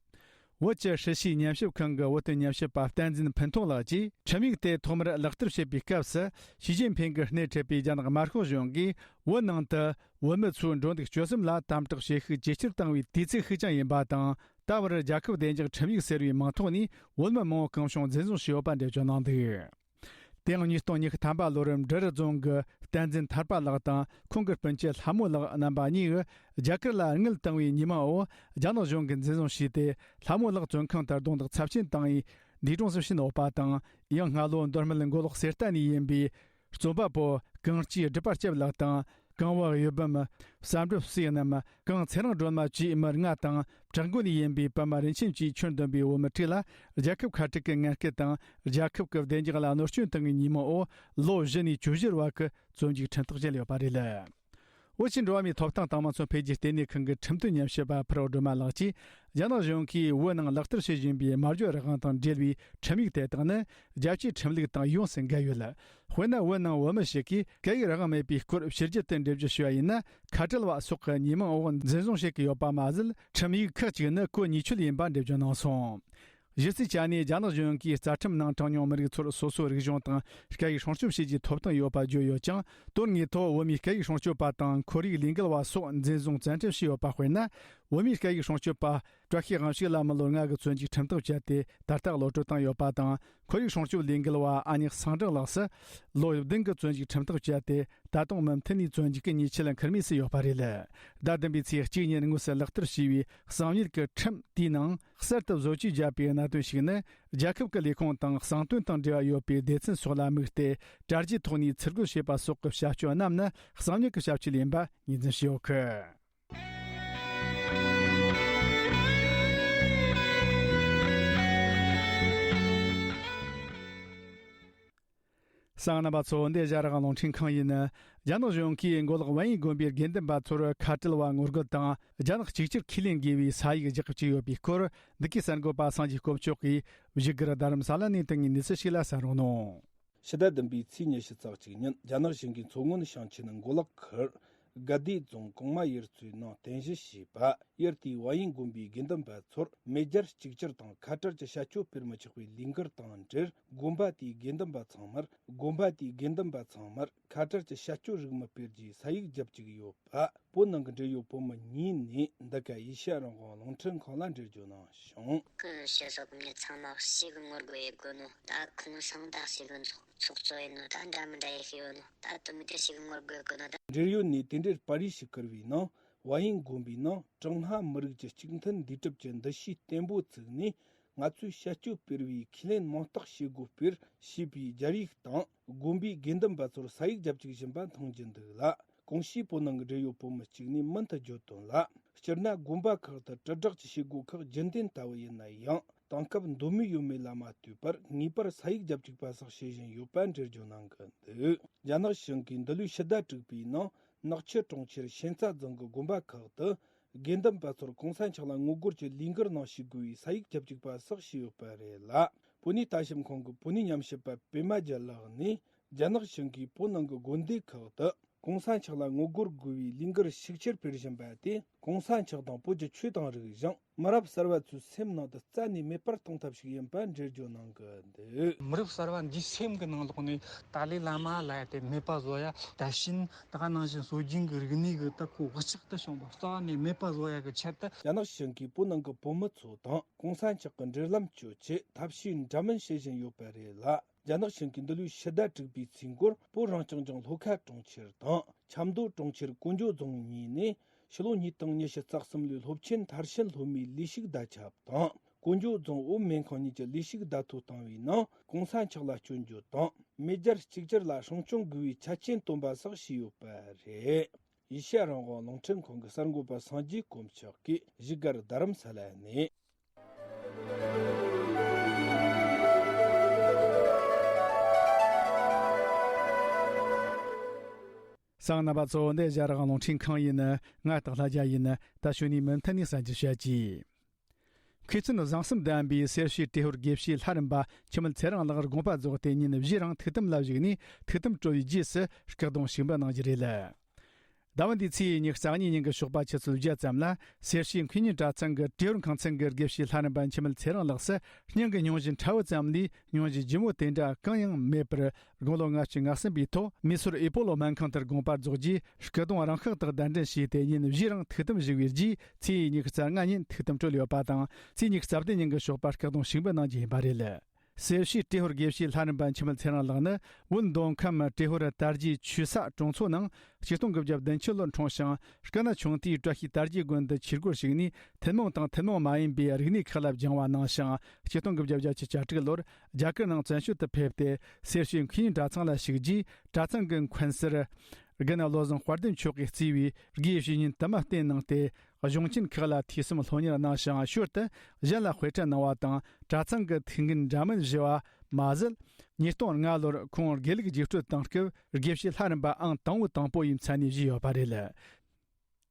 བོད་ཀྱི་ཧྲི་ཤིས་ཉམས་ཞིབ་ཁང་གི་བོད་དོན་ཉམས་ཞིབ་པ་བསྟན་འཛིན་ཕུན་ཐུང་ལགས་ཀྱིས། ཁྲིམས་ཡིག་དེ་ཐོག་མར་ལག་བསྟར་བྱེད་པའི་སྐབས་སུ། ཞི་ཅིན་ཕིང་གིས་སྣེ་ཁྲིད་པའི་རྒྱ་ནག་དམར་ཤོག་གཞུང་གིས་བོད་ནང་དུ་བོད་མི་ཚོའི་འགྲོ་འདུག་སྤྱོད་གསུམ་ལ་དམ་དྲག་བྱེད་ཤུགས་ཇེ་ཆེར་བཏང་བའི་དུས་ཚིགས་ཤིག་ཀྱང་ཡིན་པ་དང་། ད་བར་རྒྱལ་ཁབ་བདེ་འཇགས་ཁྲིམས་ཡིག་ཟེར་བའི་མིང་ཐོག་ནས་བོད་མི་མང་པོ་གང་བྱུང་འཛིན་བཟུང་བྱས་ཡོད་པ་འགྲེལ་བརྗོད་གནང་འདུག། དེ་ཡང་ཉིས་སྟོང་ཉི་ཤུ་ཐམ་པ་ལོར་འབྲི་རུ་རྫོང་གི་བསྟན་འཛིན་ཐར་པ་ལགས་དང་ཁོང་གི་སྤུན་མཆེད་ལྷ་མོ་ལགས་རྣམ་པ་གཉིས་རྒྱ་གར་ལ་དངུལ་བཏང་བའི་ཉེས་མིང་འོག་རྒྱ་ནག་གཞུང་གིས་འཛིན་བཟུང་བྱས་ཏེ། ལྷ་མོ་ལགས་བཙོན་ཁང་དུ་རྡུང་རྡེག་ཚབས་ཆེན་བཏང་བའི་འདས་གྲོངས་སུ་ཕྱིན་ཡོད་པ་དང་། ཡང་སྔ་ལོ་མདོ་སྨད་མགོ་ལོག་གསེར་རྟ་ནས་ཡིན་པའི་རྩོམ་པ་པོ་གངས་སྐྱིད་སྒྲིབ་པ་སྐྱབས་ལགས་དང་། གངས་བ་གཡུ་བུམ། བསམ་གྲུབ་བསོད་ནམས། གངས་ཚེ་རིང་སྒྲོལ་མ་བཅས་མི་ལྔ་དང་། བྲག་འགོ་ནས་ཡིན་པའི་པདྨ་རིན་ཆེན་བཅས་ཁྱོན་བསྡོམས་པའི་བོད་མི་དྲུག་ལ་རྒྱལ་ཁབ་ཁ་བྲལ་གྱི་ངན་སྐུལ་དང་། རྒྱལ་ཁབ་ཀྱི་བདེ་འཇགས་ལ་གནོད་སྐྱོན་བཏང་བའི་ཉེས་མིང་འོག་ལོ་བཞི་ནས་བཅུ་བཞི་བར་གྱི་བཙོན་འཇུག་ཁྲིམས་ཐག་བཅད་ཡོད་པ་རེད། བོད་ཀྱི་འགྲོ་བ་མིའི་ཐོབ་ཐང་དང་དམངས་གཙོ་འཕེལ་རྒྱས་ལྟེ་གནས་ཁང་གི་ཁྲིམས་དོན་ཉམས་ཞིབ་པ་ཕུར་རོ་སྒྲོལ་མ་ལགས་ཀྱིས། རྒྱ་ནག་གཞུང་གིས་བོད་ནང་ལག་བསྟར་བྱེད་བཞིན་པའི་སྨྲ་བརྗོད་རང་དབང་དང་འབྲེལ་བའི་ཁྲིམས་ཡིག་དེ་དག་ནི། རྒྱལ་སྤྱིའི་ཁྲིམས་ལུགས་དང་ཡོངས་སུ་འགལ་ཡོད། དཔེར་ན། བོད་ནང་བོད་མི་ཞིག་གིས་སྐད་ཡིག་རང་དབང་མེད་པའི་སྐོར་ཕྱི་རྒྱལ་དུ་འགྲེལ་བརྗོད་ཞུ་བ་ཡིན་ན། ཁ་བྲལ་བ་སོགས་ཀྱི་ཉེས་མིང་འོག་འཛིན་བཟུང་བྱེད་ཀྱི་ཡོད་པ་མ་ཟད། ཁྲིམས་ཡིག་ཁག་ཅིག་ནི་གོ་ཉེས་ཆོད་ཡིན་པ་འགྲེལ་བརྗོད་གནང་སོང་། གཞི་རྩའི་ཆ་ནས་རྒྱ་ནག་གཞུང་གིས་རྩ་ཁྲིམས་ནང་གྲངས་ཉུང་མི་རིགས་ཚོར་སོ་སོའི་རིག་གཞུང་དང་སྐད་ཡིག་སྲུང་སྐྱོབ་བྱེད་རྒྱུའི་ཐོབ་ཐང་ཡོད་པ་བརྗོད་ཡོད་ཀྱང་། དོན་དངོས་ཐོག་བོད་མིའི་སྐད་ཡིག་སྲུང་སྐྱོབ་པ་དང་ཁོར་ཡུག་ལས་འགུལ་བ་སོགས་འཛིན་བཟུང་བཙན་ཁྲིད་བྱས་ཡོད་པ། དཔེར་ན། བོད་མིའི་སྐད་ཡིག་སྲུང་སྐྱོབ་པ་བཀྲ་ཤིས་དབང་ཕྱུག་ལ་མི་ལོ་ལྔ་གི་བཙོན་འཇུག་ཁྲིམས་ཐག་བཅད་དེ། ད་ལྟ་གློད་གྲོལ་བཏང་ཡོད་པ་དང་། ཁོར་ཡུག་སྲུང་སྐྱོབ་ལས་འགུལ་བ་ཨ་ཉག་སངས་སྒྲོན་ལགས་སུ་ལོ་བདུན་གྱི་བཙོན་འཇུག་ཁྲིམས་ཐག་བཅད་དེ། ད་དུང་མུ་མཐུད་ནས་བཙོན་འཇུག་གི་ཉེས་ཆད་ལ་འཁུར་མུས་སུ་ཡོད་པ་རེད། ཟླ་བདུན་པའི་ཚེས་གཅིག་ཉིན་དངོས་སུ་ལག་བསྟར་བྱས་པའི་གསང་མྱུལ་གྱི་ཁྲིམས་དེའི་ནང་གསར་དུ་བཟོ་བཅོས་བརྒྱབ་པའི་གནད་དོན་ཞིག་ནི། རྒྱལ་ཁབ་ཀྱི་ལས་ཁུངས་དང་གསང་དོན་དང་འབྲེལ་བ་ཡོད་པའི་སྡེ་ཚན་སོགས་ལ་དམིགས་ཏེ། དྲ་རྒྱའི་ཐོག་ནས་ཚུར་རྒོལ་བྱེད་པ་སོགས་ཀྱི་བྱ་སྤྱོད་རྣམས་ནི་གསང་མྱུལ་གྱི་བྱ་སྤྱོད་ཡིན་པ་ངོས་འཛིན་བྱས་ཡོད་གི། གསན་མཁན་རྣམ་པ་ཚོ། འདི་ཨེ་ཤ་ཡ་རང་དབང་རླུང་འཕྲིན་ཁང་ཡིན། རྒྱ་ནག་གཞུང་གིས་མགོ་ལོག་ཝན་ཡིན་དགོན་པའི་དགེ་འདུན་པ་ཚོར་ཁ་བྲལ་བ་ངོ་རྒོལ་དང་རྒྱ་ནག་གཅིག་གྱུར་ཁས་ལེན་དགོས་པའི་ས་ཡིག་རྒྱག་བཅུག་ཡོད་པའི་སྐོར། འདི་གའི་གསར་འགོད་པ་སངས་རྒྱས་དཀོན་མཆོག་གིས་བཞུགས་སྒར་རྡ་རམ་ས་ལ་ནས་བཏང་བའི་གནས་ཚུལ་ཞིག་ལ་གསན་རོགས་གནང་། ཕྱི་ཟླ་བདུན་པའི་ཚེས་ཉི་ཤུ་རྩ་གཅིག་ཉིན། རྒྱ་ནག་གཞུང་གིས་མཚོ་སྔོན་ཞིང་ཆེན་མགོ་ལོག་ཁུལ་དགའ་བདེ་རྫོང་གོང་མ་ཡུལ་ཚོའི་ནང་རྟེན་གཞི་བྱས་པ་ཡུལ་དེའི་ཝན་ཡིན་དགོན་པའི་དགེ་འདུན་པ་ཚོར་མེས་རྒྱལ་གཅིག་གྱུར་དང་ཁ་བྲལ་གྱི་བྱ་སྤྱོད་སྤེལ་མི་ཆོག་པའི་ལས་འགུལ་དང་འབྲེལ། དགོན་པ་དེའི་དགེ་འདུན་པ་ཚང་མར། དགོན་པ་དེའི་དགེ་འདུན་པ་ཚང་མར་ཁ་བྲལ་གྱི་བྱ་སྤྱོད་རིགས་མི་སྤེལ་རྒྱུའི་ས་ཡིག་བརྒྱབ་བཅུག་ཡོད་པ། བོད་ནང་གི་འབྲེལ་ཡོད་བོད་མི་གཉིས་ནས་འདི་ག་ཨེ་ཤ་ཡ་རང་དབང་རླུང་འཕྲིན་ཁང་ལ་འགྲེལ་བརྗོད་གནང་བྱུང་། ཁོའི་སྤྱི་ཚོགས་མི་ཚང་མ་ཞེ་གི་ངོ་རྒོལ་ཡེད་གོ་ནོ། ད་ཁོང་སང་ད་ཞེ་གི་ཚོགས་ཚོགས་གཙོ་ཡིན་ནོ། ད་འདྲ་མི་འདྲ་ཡེད་ཤེས་ཡོད་ནོ། ད་དུ་མི་དེ་ཞེ་གི་ངོ་རྒོལ་གོ་ནོ་ད། འབྲེལ་ཡོད་ནས་དེ་འབྲེལ་པར་རིས་ཤིག་བསྐུར་བའི་ནང་། ཝན་ཡིན་དགོན་པའི་ནང་ཀྲུང་ཧྭ་མི་རིགས་ཀྱི་གཅིག་མཐུན་འདུས་གྲུབ་ཀྱི་འདུ་ཤེས་བརྟན་པོ་བཙུགས་ནས། ང་ཚོས་བྱ་སྤྱོད་སྤེལ་བའི་ཁས་ལེན་མིང་རྟགས་བྱེད་སྒོ་སྤེལ་ཞེས་པའི་སྦྱར་ཡིག་དང་། དགོན་པའི་དགེ་འདུན་པ་ཚོར་ས་ཡིག་རྒྱབ་བཅུག་བཞིན་པ་མཐོང་རྒྱུ་འདུག་ལ། གོང་ཞུས་བོད་ནང་གི་འབྲེལ་ཡོད་བོད་མི་གཅིག་ནས་མུ་མཐུད་བརྗོད་དོན་ལ། སྤྱིར་ན་དགོན་པ་ཁག་ཏུ་དྲིལ་བསྒྲགས་ཀྱི་བྱེད་སྒོ་ཁག་རྒྱུན་ལྡན་ལྟ་བུ་ཡིན་ན་ཡང་། དེང་སྐབས་མདོ་མེད་ཡོད་མེད་ལ་མ་ལྟོས་པར་ངེས་པར་ས་ཡིག་རྒྱབ་བཅུག་པ་སོགས་བྱེད་བཞིན་ཡོད་པ་འགྲེལ་བརྗོད་གནང་གི་འདུག་རྒྱ་ནག་གཞུང་གིས་འདི་ལོའི་ཕྱི་ཟླ་དྲུག་པའི་ནང་ནག་ཆུ་གྲོང་ཁྱེར་ཤན་རྩ་རྫོང་གི་དགོན་པ་ཁག་ཏུ། དགེ་འདུན་པ་ཚོར་གོང་ས་མཆོག་ལ་ངོ་རྒོལ་གྱི་ལས་འགུལ་ནང་ཞུགས་དགོས་པའི་ས་ཡིག་རྒྱབ་བཅུག་པ་སོགས་བྱས་ཡོད་པ་རེད་ལ། བོད་གནས་ལྟ་ཞིབ་ཁང་གི་བོད་གནས་ཉམས་ཞིབ་པ་པད་མ་རྒྱལ་ལགས་ནས། རྒྱ་ནག་གཞུང་གིས་བོད་ནང་གི་དགོན་སྡེ་ཁག་ཏུ་གོང་ས་མཆོག་ལ་ངོ་རྒོལ་དགོས་པའི་ལས་འགུལ་ཤུགས་ཆེར་སྤེལ་བཞིན་པ་དེས། གོང་ས་མཆོག་དང་བོད་ཀྱི་ཆོས་དང་རིག་གཞུང་མི་རབས་གསར་བ་ཚོའི་སེམས་ནང་དུ་རྩ་ནས་མེད་པར་གཏོང་ཐབས་ཤིག་ཡིན་པ་འགྲེལ་བརྗོད་གནང་གི་འདུག་མི་རབས་གསར་བ་འདིའི་སེམས་ཀྱི་ནང་ལོགས་ནས་ཏཱ་ལའི་བླ་མ་ལབ་ཡ་དེ་མེད་པ་བཟོ་ཡ། ད་ཕྱིན་ད་ག་ནང་བཞིན་སྲོལ་རྒྱུན་གྱི་རིག་གནས་ཀྱི་ད་ཁོ་བག་ཆགས་དུ་བྱུང་བ་རྩ་བ་ནས་མེད་པ་བཟོ་ཡ་གི་ཆེད་དུ། རྒྱ་ནག་གཞུང་གིས་བོད་ནང་གི་བོད་མི་ཚོ་དང་གོང་ས་མཆོག་གི་འབྲེལ་ལམ་གཅོད་ཆེད་ཐབས་ཤེས་འདྲ་མིན་བྱེད་བཞིན་ཡོད་པ་རེད་ལ། རྒྱ་ནག་གཞུང་གིས་འདི་ལོའི་ཕྱི་ཟླ་དྲུག་པའི་ཚེས་མགོར་བོད་རང་སྐྱོང་ལྗོངས་ལྷོ་ཁ་གྲོང་ཁྱེར་དང་ཆབ་མདོ་གྲོང་ཁྱེར་ཀོང་ཇོ་རྫོང་གཉིས་ནས་ཕྱི་ལོ་ཉིས་སྟོང་ཉི་ཤུ་རྩ་གསུམ་ལོའི་སློབ་ཆེན་མཐར་ཕྱིན་སློབ་མའི་ལས་ཞུགས་བརྡ་ཁྱབ་དང་། ཀོང་ཇོ་རྫོང་བོད་སྨན་ཁང་གཉིས་ཀྱི་ལས་ཞུགས་བརྡ་ཐོ་བཏང་བའི་ནང་གོང་ས་མཆོག་ལ་སྐྱོན་བརྗོད་དང་མེས་རྒྱལ་གཅིག་གྱུར་ལ་སྲུང་སྐྱོང་དགོས་པའི་ཆ་རྐྱེན་བཏོན་པ་སོགས་བྱས་ཡོད་པ་རེད། ཨེ་ཤ་ཡ་རང་དབང་རླུང་འཕྲིན་ཁང་གི་གསར་འགོད་པ་སངས་རྒྱས་དཀོན་མཆོག་གིས་བཞུགས་སྒར་རྡ་རམ་ས་ལ་ནས། གསན་མཁན་རྣམ་པ་ཚོ། འདི་རྒྱ་རིགས་རླུང་འཕྲིན་ཁང་ཡིན། ང་སྟག་ལྷ་རྒྱལ་ཡིན། ད་གཞུག་ནས་མུ་མཐུད་ནས་གསན་རྒྱུ་བྱ་གྱིས། མཁས་བཙུན་བཟང་གསུམ་ལྡན་པའི་སེར་བྱེས་ཏྲེ་ཧོར་དགེ་བཤེས་ལྷ་རམས་པ་འཆི་མེད་ཚེ་རིང་ལགས་དགོངས་པ་རྫོགས་ཏེ་ཉིན་བཞི་རིང་ཐུགས་དམ་ལ་བཞུགས་ནས་ཐུགས་དམ་གྲོལ་བའི་རྗེས་སུ་སྐུ་གདུང་ཞིག་འབུལ་གནང་རྒྱུ་རེད། ཟླ་བ་འདིའི་ཚེས་ཉི་ཤུ་རྩ་གཉིས་ཉིན་གྱི་ཞོགས་པ་ཆུ་ཚོད་བརྒྱད་ཙམ་ལ་སེར་བྱེས་མཁས་སྙན་གྲྭ་ཚང་གི་ཏྲེ་ཧོར་ཁང་ཚན་གྱི་དགེ་བཤེས་ལྷ་རམས་པ་འཆི་མེད་ཚེ་རིང་ལགས་སུ་སྙིང་གི་སྙུང་གཞི་ཕྲ་བོ་ཙམ་ལས་སྙུང་གཞི་ལྗིད་མོ་དེ་འདྲ་གང་ཡང་མེད་པར། དགུང་ལོ་ལྔ་བཅུ་ང་གསུམ་པའི་ཐོག་མེ་སོར་ཨེ་པོ་ལོ་སྨན་ཁང་དུ་དགོངས་པ་རྫོགས་རྗེས་སྐུ་གདུང་རང་ཤག་ཏུ་གདན་འདྲེན་བྱས་ཏེ་ཉིན་བཞི་རིང་ཐུགས་དམ་བཞུགས་པའི་རྗེས་ཚེས་ཉི་ཤུ་རྩ་ལྔ་ཉིན་ཐུགས་དམ་གྲོལ་ཡོད་པ་དང་ཚེས་ཉི་ཤུ་རྩ་བདུན་ཉིན་གྱི་ཞོགས་པར་སྐུ་གདུང་ཞིག་འབུལ་གནང་རྒྱུ་ཡིན་པ་རེད། སེར་བྱེས་ཏྲེ་ཧོར་དགེ་བཤེས་ལྷ་རམས་པ་འཆི་མེད་ཚེ་རིང་ལགས་ནི་བོད་མདོ་ཁམས་ཏྲེ་ཧོར་དར་རྒྱས་ཆོས་ས་གྲོང་ཚོ་ནང་ཆིག་སྟོང་དགུ་བརྒྱ་བདུན་ཅུ་ལོར་འཁྲུངས་ཤིང་སྐུ་ན་ཆུང་དུས་བཀྲ་ཤིས་དར་རྒྱས་དགོན་དུ་ཆོས་སྒོར་ཞུགས་ནས་ཐུན་མོང་དང་ཐུན་མོང་མ་ཡིན་པའི་རིག་གནས་ཁག་ལ་སྦྱང་བ་གནང་ཞིང་ཆིག་སྟོང་དགུ་བརྒྱ་བརྒྱད་ཅུ་གྱ་དྲུག་ལོར་རྒྱ་གར་ནང་བཙན་བྱོལ་དུ་ཕེབས་ཏེ་སེར་བྱེས་མཁས་སྙན་གྲྭ་ཚང་ལ་ཞུགས་རྗེས་གྲྭ་ཚང་གི་མཁན་ཟུར་དགེ་རྒན་བློ་བཟང་དཔལ་ལྡན་མཆོག་གིས་གཙོས་པའི་དགེ་བའི་བཤེས་གཉེན་དུ་མ་བསྟེན་གནང་སྟེ། གཞུང་ཆེན་ཁག་ལ་ཐོས་བསམ་སློབ་གཉེར་གནང་ཞིང་ཞོར་དུ་གཞན་ལ་དཔེ་ཁྲིད་གནང་བ་དང་གྲྭ་ཚང་གི་ཐུགས་འགན་འདྲ་མིན་བཞེས་པ་མ་ཟད། ཉིས་སྟོང་ལྔ་ལོར་ཁོང་དགེ་ལུགས་རྒྱུགས་སྤྲོད་གཏོང་སྐབས་དགེ་བཤེས་ལྷ་རམས་པ་ཨང་དང་པོ་དང་པོ་ཡི་མཚན་གནས་བཞེས་ཡོད་པ་རེད།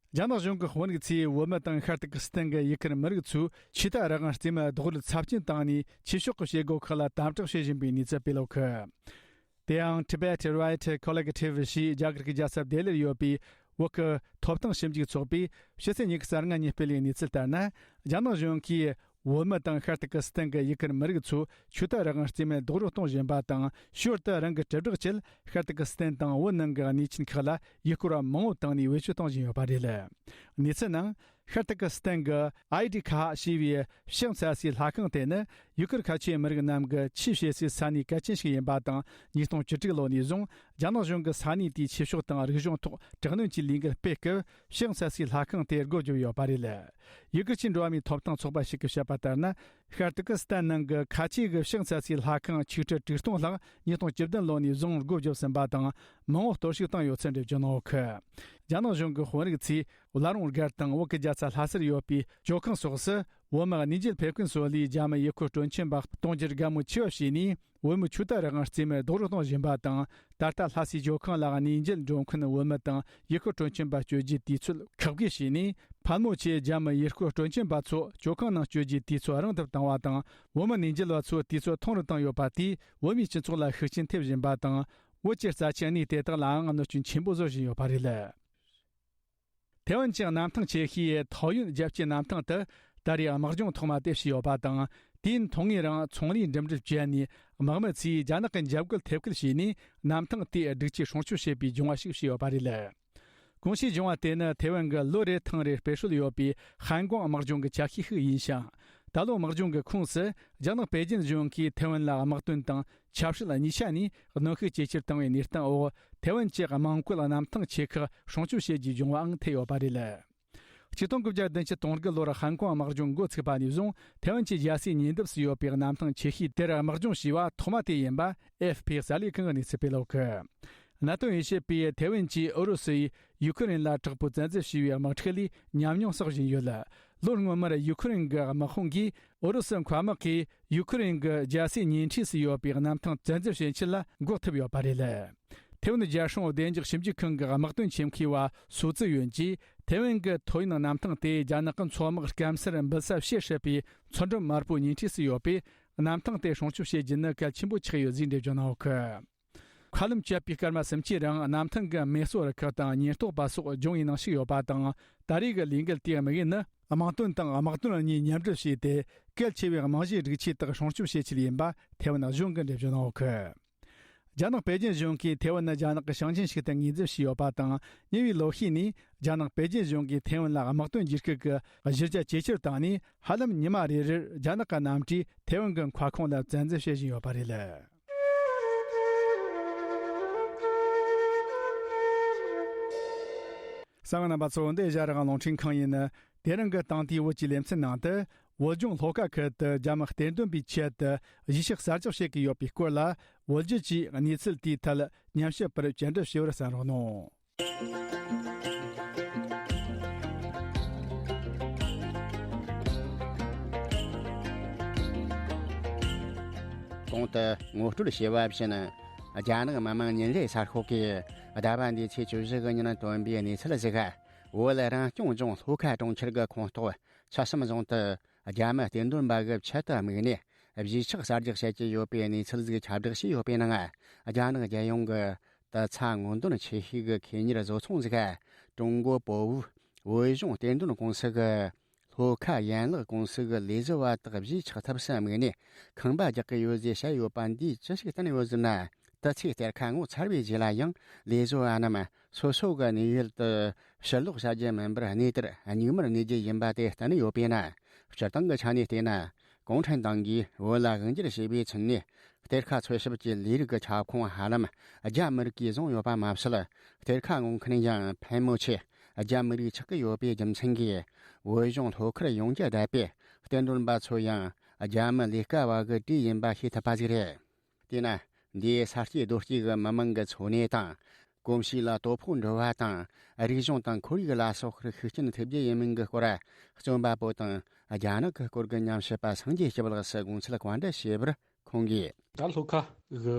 རྒྱ་ནག་གཞུང་གི་དཔོན་རིགས་ཚོས་བོད་མི་དང་ཤར་ཏུར་ཀི་སི་ཐན་གྱི་ཡུ་གུར་མི་རིགས་ཚོས་ཆོས་དད་རང་དབང་རྩིས་མེད་རྡོག་རོལ་ཚབས་ཆེན་བཏང་ནས་ཆོས་ཕྱོགས་ཀྱི་བྱེད་སྒོ་ཁག་ལ་དམ་དྲག་བྱེད་བཞིན་པའི་གནས་ཚུལ་སྤེལ་ཡོད་གི། དེའང་Tibet Right Collective ཞེས་རྒྱ་གར་གྱི་རྒྱལ་ས་ལྡི་ལིར་ཡོད་པའི་བོད་ཀྱི་ཐོབ་ཐང་ཞིབ་འཇུག་ཚོགས་པས་ཕྱི་ཚེས་ཉི་ཤུ་རྩ་ལྔ་ཉིན་སྤེལ་བའི་གནས་ཚུལ་ལྟར་ན། རྒྱ་ནག་གཞུང་གིས་བོད་མི་དང་ཤར་ཏུར་ཀི་སི་ཐན་གྱི་ཡུ་གུར་མི་རིགས་ཚོས་ཆོས་དད་རང་དབང་རྩིས་མེད་རྡོག་རོལ་གཏོང་བཞིན་པ་དང་ཞོར་དུ་རང་གི་དྲིལ་བསྒྲགས་ཆེད་ཤར་ཏུར་ཀི་སི་ཐན་དང་བོད་ནང་གི་གནས་ཆེན་ཁག་ལ་ཡུལ་སྐོར་བ་མང་བོ་བཏང་ནས་བེད་སྤྱོད་གཏོང་བཞིན་ཡོད་པ་རེད། གནས་ཚུལ་ནང་། ཤར་ཏུར་ཀི་སི་ཐན་གྱི་ཨའི་ཌི་ཁ་ཧ་ཞེས་པའི་ཕྱག་འཚལ་སའི་ལྷ་ཁང་དེ་ནི་ཡུ་གུར་ཁ་ཆེའི་མི་རིགས་རྣམས་ཀྱི་ཆོས་བྱེད་སའི་ས་གནས་གལ་ཆེན་ཞིག་ཡིན་པ་དང་། ཉིས་སྟོང་བཅུ་དྲུག་ལོ་ནས་བཟུང་རྒྱ་ནག་གཞུང་གིས་ས་གནས་དེའི་ཆོས་ཕྱོགས་དང་རིག་གཞུང་ཐོག་དྲག་གནོན་གྱི་ལས་འགུལ་སྤེལ་སྐབས་ཕྱག་འཚལ་སའི་ལྷ་ཁང་དེ་སྒོ་བརྒྱབ་ཡོད་པ་རེད། ཡུ་གུར་གྱི་འགྲོ་བ་མིའི་ཐོབ་ཐང་ཚོགས་པ་ཞིག་གིས་བཤད་པ་ལྟར་ན། ཤར་ཏུར་ཀི་སི་ཐན་ནང་གི་ཁ་ཆེ་གི་ཕྱག་འཚལ་སའི་ལྷ་ཁང་ཆིག་ཁྲི་དྲུག་སྟོང་ལྷག་ཉིས་སྟོང་བཅུ་བདུན་ལོ་ནས་བཟུང་སྒོ་བརྒྱབ་ཟིན་པ་དང་མང་བོ་གཏོར་བཤིག་བཏང་ཡོད་ཚུལ་འགྲེལ་བརྗོད་གནང་ཡོད་གི། རྒྱ་ནག་གཞུང་གི་དཔོན་རིགས་ཚོས་བླ་རུང་སྒར་དང་བོད་ཀྱི་རྒྱལ་ས་ལྷ་སར་ཡོད་པའི་ཇོ་ཁང་སོགས་སུ་བོད་མི་གནས་མཇལ་ཕེབས་མཁན་ཚོ་ལས་རྒྱ་མི་ཡུལ་སྐོར་སྤྲོ་འཆམ་པ་གཏོང་རྒྱུར་དགའ་མོས་ཆེ་བ་བྱས་ནས་བོད་མིའི་ཆོས་དད་རང་དབང་རྩིས་མེད་རྡོག་རོལ་གཏོང་བཞིན་པ་དང་། ད་ལྟ་ལྷ་སའི་ཇོ་ཁང་ལ་གནས་མཇལ་འགྲོ་མཁན་བོད་མི་དང་ཡུལ་སྐོར་སྤྲོ་འཆམ་པ་སྤྱོད་རྒྱུའི་དུས་ཚོད་ཁག་དགོས་བྱས་ནས། ཕལ་མོ་ཆེ་རྒྱ་མི་ཡུལ་སྐོར་སྤྲོ་འཆམ་པ་ཚོ་ཇོ་ཁང་ནང་སྤྱོད་རྒྱུའི་དུས་ཚོད་རིང་དུ་བཏང་བ་དང་། བོད་མི་གནས་མཇལ་བ་ཚོའི་དུས་ཚོད་ཐུང་རུ་བཏང་ཡོད་པ་དེས་བོད་མིའི་སྤྱི་ཚོགས་ལ་ཤུགས་རྐྱེན་ཐེབས་བཞིན་པ་དང་། བོད་ཀྱི་རྩ་ཆེའི་གནས་དེ་དག་ལའང་གནོད་སྐྱོན་ཆེན་པོ་བཟོ་བཞིན་ཡོད་པ་རེད། ཐེ་ཝན་གྱི་གནམ་ཐང་ཆེ་ཤོས་ཐའོ་ཡོན་རྒྱལ་སྤྱིའི་གནམ་ཐང་དུ་ད་རེས་དམག་སྦྱོང་ཐོག་མ་དེ་བྱས་ཡོད་པ་དང་། དུས་ཡུན་ཐུང་ངུའི་རིང་ཚོང་ལས་འགྲིམ་འགྲུལ་བྱས་ནས་དམག་མི་ཚོས་རྒྱ་ནག་གི་འཇབ་རྒོལ་ཐེབས་སྐུལ་བྱས་ནས་གནམ་ཐང་དེ་སྒྲིག་ཆས་སྲུང་སྐྱོབ་བྱེད་པའི་སྦྱོང་བ་ཞིག་བྱས་ཡོད་པ་རེད། གོང་ཞུས་སྦྱོང་བ་དེ་ནི་ཐེ་ཝན་གྱི་ལོ་རེ་ཐེངས་རེ་སྤེལ་སྲོལ་ཡོད་པའི་ཧན་ཀོང་དམག་སྦྱོང་གི་ཆ་ཤས་ཤིག་ཡིན་ཞིང་། ད་ལོ་དམག་སྦྱོང་གི་ཁོངས་སུ་རྒྱ་ནག་པེ་ཅིན་གཞུང་གིས་ཐེ་ཝན་ལ་དམག་དོན་དང་ཆབ་སྲིད་གཉིས་ཆ་ནས་གནོན་ཤུགས་ཇེ་ཆེར་བཏང་བའི་གནས་སྟངས་འོག་ཐེ་ཝན་གྱི་དམངས་བཀོད་གནམ་ཐང་ཆེ་ཁག་སྲུང་སྐྱོབ་བྱེད་རྒྱུའི་སྦྱོང་བའང་ཐེ་ཡོད་པ་རེད། ཆིག་སྟོང་དགུ་བརྒྱ་བདུན་ཅུ་དོན་དགུ་ལོར་ཧན་ཀོང་དམག་སྦྱོང་འགོ་ཚུགས་པ་ནས་བཟུང་ཐེ་ཝན་གྱི་རྒྱལ་སའི་ཉེ་འདབས་སུ་ཡོད་པའི་གནམ་ཐང་ཆེ་ཤོས་དེར་དམག་སྦྱོང་བྱས་པ་ཐོག་མ་དེ་ཡིན་པ་ཨེ་ཧྥི་པི་གསར་ལས་ཁང་གིས་གནས་ཚུལ་སྤེལ་ཡོད་གི། གནད་དོན་དབྱེ་ཞིབ་པས་ཐེ་ཝན་གྱིས་ཨུ་རུ་སུས་ཡུ་ཁུ་རེན་ལ་དྲག་པོའི་བཙན་འཛུལ་བྱས་པའི་དམག་འཁྲུག་ལས་ཉམས་མྱོང་བསགས་བཞིན་ཡོད། ལོ་སྔོན་མར་ཡུ་ཁུ་རེན་གྱི་དམག་དཔུང་གིས་ཨུ་རུ་སུ་མཁའ་དམག་གིས་ཡུ་ཁུ་རེན་གྱི་རྒྱལ་སའི་ཉེ་འཁྲིས་སུ་ཡོད་པའི་གནམ་ཐང་བཙན་འཛུལ་བྱེད་ཆེད་ལ་འགོག་ཐུབ་ཡོད་པ་རེད། ཐེ་ཝན་རྒྱལ་སྲུང་བདེ་འཇགས་ཞིབ་འཇུག་ཁང་གི་དམག་དོན་ཆེད་མཁས་པ་སུ་ཙི་ཡོན་གྱིས། ཐེ་ཝན་གྱི་ཐོ་ཡོན་གནམ་ཐང་དེ་རྒྱ་ནག་གི་མཚོ་དམག་སྐམ་སར་འབུད་ས་བྱེད་སྲིད་པའི་མཚོ་འགྲམ་དམར་པོའི་ཉེ་འཁྲིས་སུ་ཡོད་པས། གནམ་ཐང་དེ་སྲུང་སྐྱོབ་བྱེད་རྒྱུ་ནི་གལ་ཆེན་པོ་ཆགས་ཡོད་ཅེས་འགྲེལ་བརྗོད་གནང་ཡོད་ཀི། མཁའ་ལམ་བཅད་པའི་སྐར་མ་སུམ་ཅུའི་རིང་གནམ་ཐང་གི་མེ་གསོད་རུ་ཁག་དང་ཉེན་རྟོག་པ་སོགས་སྦྱོང་བའི་ནང་ཞུགས་ཡོད་པ་དང་། ད་རེས་ཀྱི་ལས་འགུལ་དེའི་དམིགས་ཡུལ་ནི་དམག་དོན་དང་དམག་དོན་གཉིས་མཉམ་འབྲེལ་བྱས་ཏེ། གལ་ཆེ་བའི་རྨང་གཞིའི་སྒྲིག་ཆས་དག་སྲུང་སྐྱོབ་བྱེད་ཆེད་ཡིན་པ་ཐེ་ཝན་གཞུང་གིས་འགྲེལ་བརྗོད་གནང་ཡོད་ཀི། རྒྱ་ནག་པེ་ཅིན་གཞུང་གིས་ཐེ་ཝན་ནི་རྒྱ་ནག་གི་ཞིང་ཆེན་ཞིག་ཏུ་ངོས་འཛིན་བྱས་ཡོད་པ་དང་། ཉེ་བའི་ལོ་ཤས་ནས་རྒྱ་ནག་པེ་ཅིན་གཞུང་གིས་ཐེ་ཝན་ལ་དམག་དོན་བྱེད་སྐབས་ཀྱི་གཞི་རྒྱ་ཇེ་ཆེར་བཏང་ནས། ཧ་ལམ་ཉི་མ་རེ་རེར་རྒྱ་ནག་གི་གནམ་གྲུས་ཐེ་ཝན་གྱི་མཁའ་ཁོངས་ལ་བཙན་འཛུལ་བྱེད་བཞིན་ཡོད་པ་རེད། གསན་མཁན་རྣམ་པ་ཚོ། འདི་ཨེ་ཤ་ཡ་རང་དབང་རླུང་འཕྲིན་ཁང་ཡིན། དེ་རིང་གི་དེང་དུས་བོད་ཀྱི་ལེ་ཚན་ནང་དུ། བོད་ལྗོངས་ལྷོ་ཁ་ཁུལ་དུ་རྒྱ་མི་གཏེར་འདོན་པའི་ཆེད་དུ་གཞིས་ཆགས་གསར་རྒྱག་བྱེད་ཀྱི་ཡོད་པའི་སྐོར་ལ། བོད་བརྒྱུད་ཀྱིས་གནས་ཚུལ་དེའི་ཐད་ཉམས་ཞིབ་པར་བཅར་འདྲི་ཞུ་བར་གསན་རོགས་གནང་། གོང་དུ་ངོ་སྤྲོད་བྱས་པ་བཞིན། རྒྱ་ནག་མི་དམངས་ཉིན་རེའི་གསར་ཤོག་གིས་ཟླ་བ་འདིའི་ཚེས་བཅུ་བཞི་གི་ཉིན་བཏོན་པའི་གནས་ཚུལ་ཞིག་བོད་རང་སྐྱོང་ལྗོངས་ལྷོ་ཁ་གྲོང་ཁྱེར་གྱི་ཁོངས་གཏོགས་ཆུ་བྱམས་རྫོང་དུ་རྒྱ་མི་གཏེར་འདོན་པ་གི་ཆེད་དུ་དམིགས་ནས་གཞིས་ཆགས་གསར་རྒྱག་བྱེད་ཀྱི་ཡོད་པའི་གནས་ཚུལ་ཞིག་ཁྱབ་བསྒྲགས་བྱས་ཡོད་པའི་ནང་། རྒྱ་ནག་རྒྱལ་ཡོངས་ཀྱི་ཏི་ཚ་དངུལ་འདོན་ཆེ་ཤོས་ཀྱི་ཁེ་གཉེར་བཟོ་ཚོང་ཞིག་ཀྲུང་གོ་པོ་ཝུའུ་བོད་གཞུང་གཏེར་འདོན་ཀུང་སི་གི་ལྷོ་ཁ་ཡན་ལག་ཀུང་སི་གི་ལས་བཟོ་བ་དག་གཞིས་ཆགས་ཐབས་སུ་དམིགས་ནས་ཁང་པ་རྒྱག་གི་ཡོད་ཅེས་བཤད་ཡོད་པ་འདིས་ཅི་ཞིག་བསྟན་ཡོད་ཟེར་ན། དུས་ཚོད་གཏེར་ཁ་ངོ་མཚར་བའི་རྗེས་ལ་ཡང་ལས་བཟོ་བ་རྣམས་སོ་སོ་གི་གནས་ཡུལ་དུ་ཕྱིར་ལོག་བྱ་རྒྱུ་མིན་པར་གནས་དེར་མྱུལ་མར་གནས་རྒྱུ་ཡིན་པ་དེ་བསྟན་ཡོད་པས་ན། སྤྱིར་བཏང་གི་ཆ་ནས་བལྟས་ན། གུང་ཁྲན་ཏང་གིས་བོད་ལ་དབང་སྒྱུར་བྱས་པའི་ཚུན་ནས་གཏེར་ཁ་འཚོལ་ཞིབ་ཀྱི་ལས་རིགས་ཀྱི་ཁྱབ་ཁོངས་ཧ་ལམ་རྒྱ་མི་རིགས་ཀྱིས་བཟུང་ཡོད་པ་མ་ཟད། གཏེར་ཁ་སྔོག་མཁན་ཡང་ཕལ་མོ་ཆེ་རྒྱ་མི་རིགས་ཆགས་ཀྱི་ཡོད་པའི་རྒྱུ་མཚན་གྱིས། བོད་གཞུང་ལྷོ་ཁར་ཡོང་རྒྱུ་བསྡད་པའི་གཏེར་འདོན་པ་ཚོ་ཡང་རྒྱ་མི་ལས་ཀ་བ་གི་གྲས་ཡིན་པ་ཤེས་ཐུབ་པ་ཞིག་རེད། དེས་ན། འདིའི་ས་སྐྱེས་རྡོ་སྐྱེས་ཀྱི་མི་མང་གི་འཚོ་གནས་དང་། གོམས་གཤིས་ལ་དོ་ཕོག་འགྲོ་བ་དང་། རིག་གཞུང་དང་ཁོར་ཡུག་ལ་སོགས་པར་ཤུགས་རྐྱེན་ཐེབས་རྒྱུ་ཡིན་མིན་གྱི་སྐོར། རྩོམ་པ་པོ་དང་རྒྱ་ནག་གི་སྐོར་གྱི་ཉམས་ཞིབ་པ་སངས་རྒྱས་སྐྱབས་ལགས་སུ་དགོངས་ཚུལ་བཀའ་འདྲི་ཞུས་པར་ཁོང་གིས། ད་ལྷོ་ཁ་གི་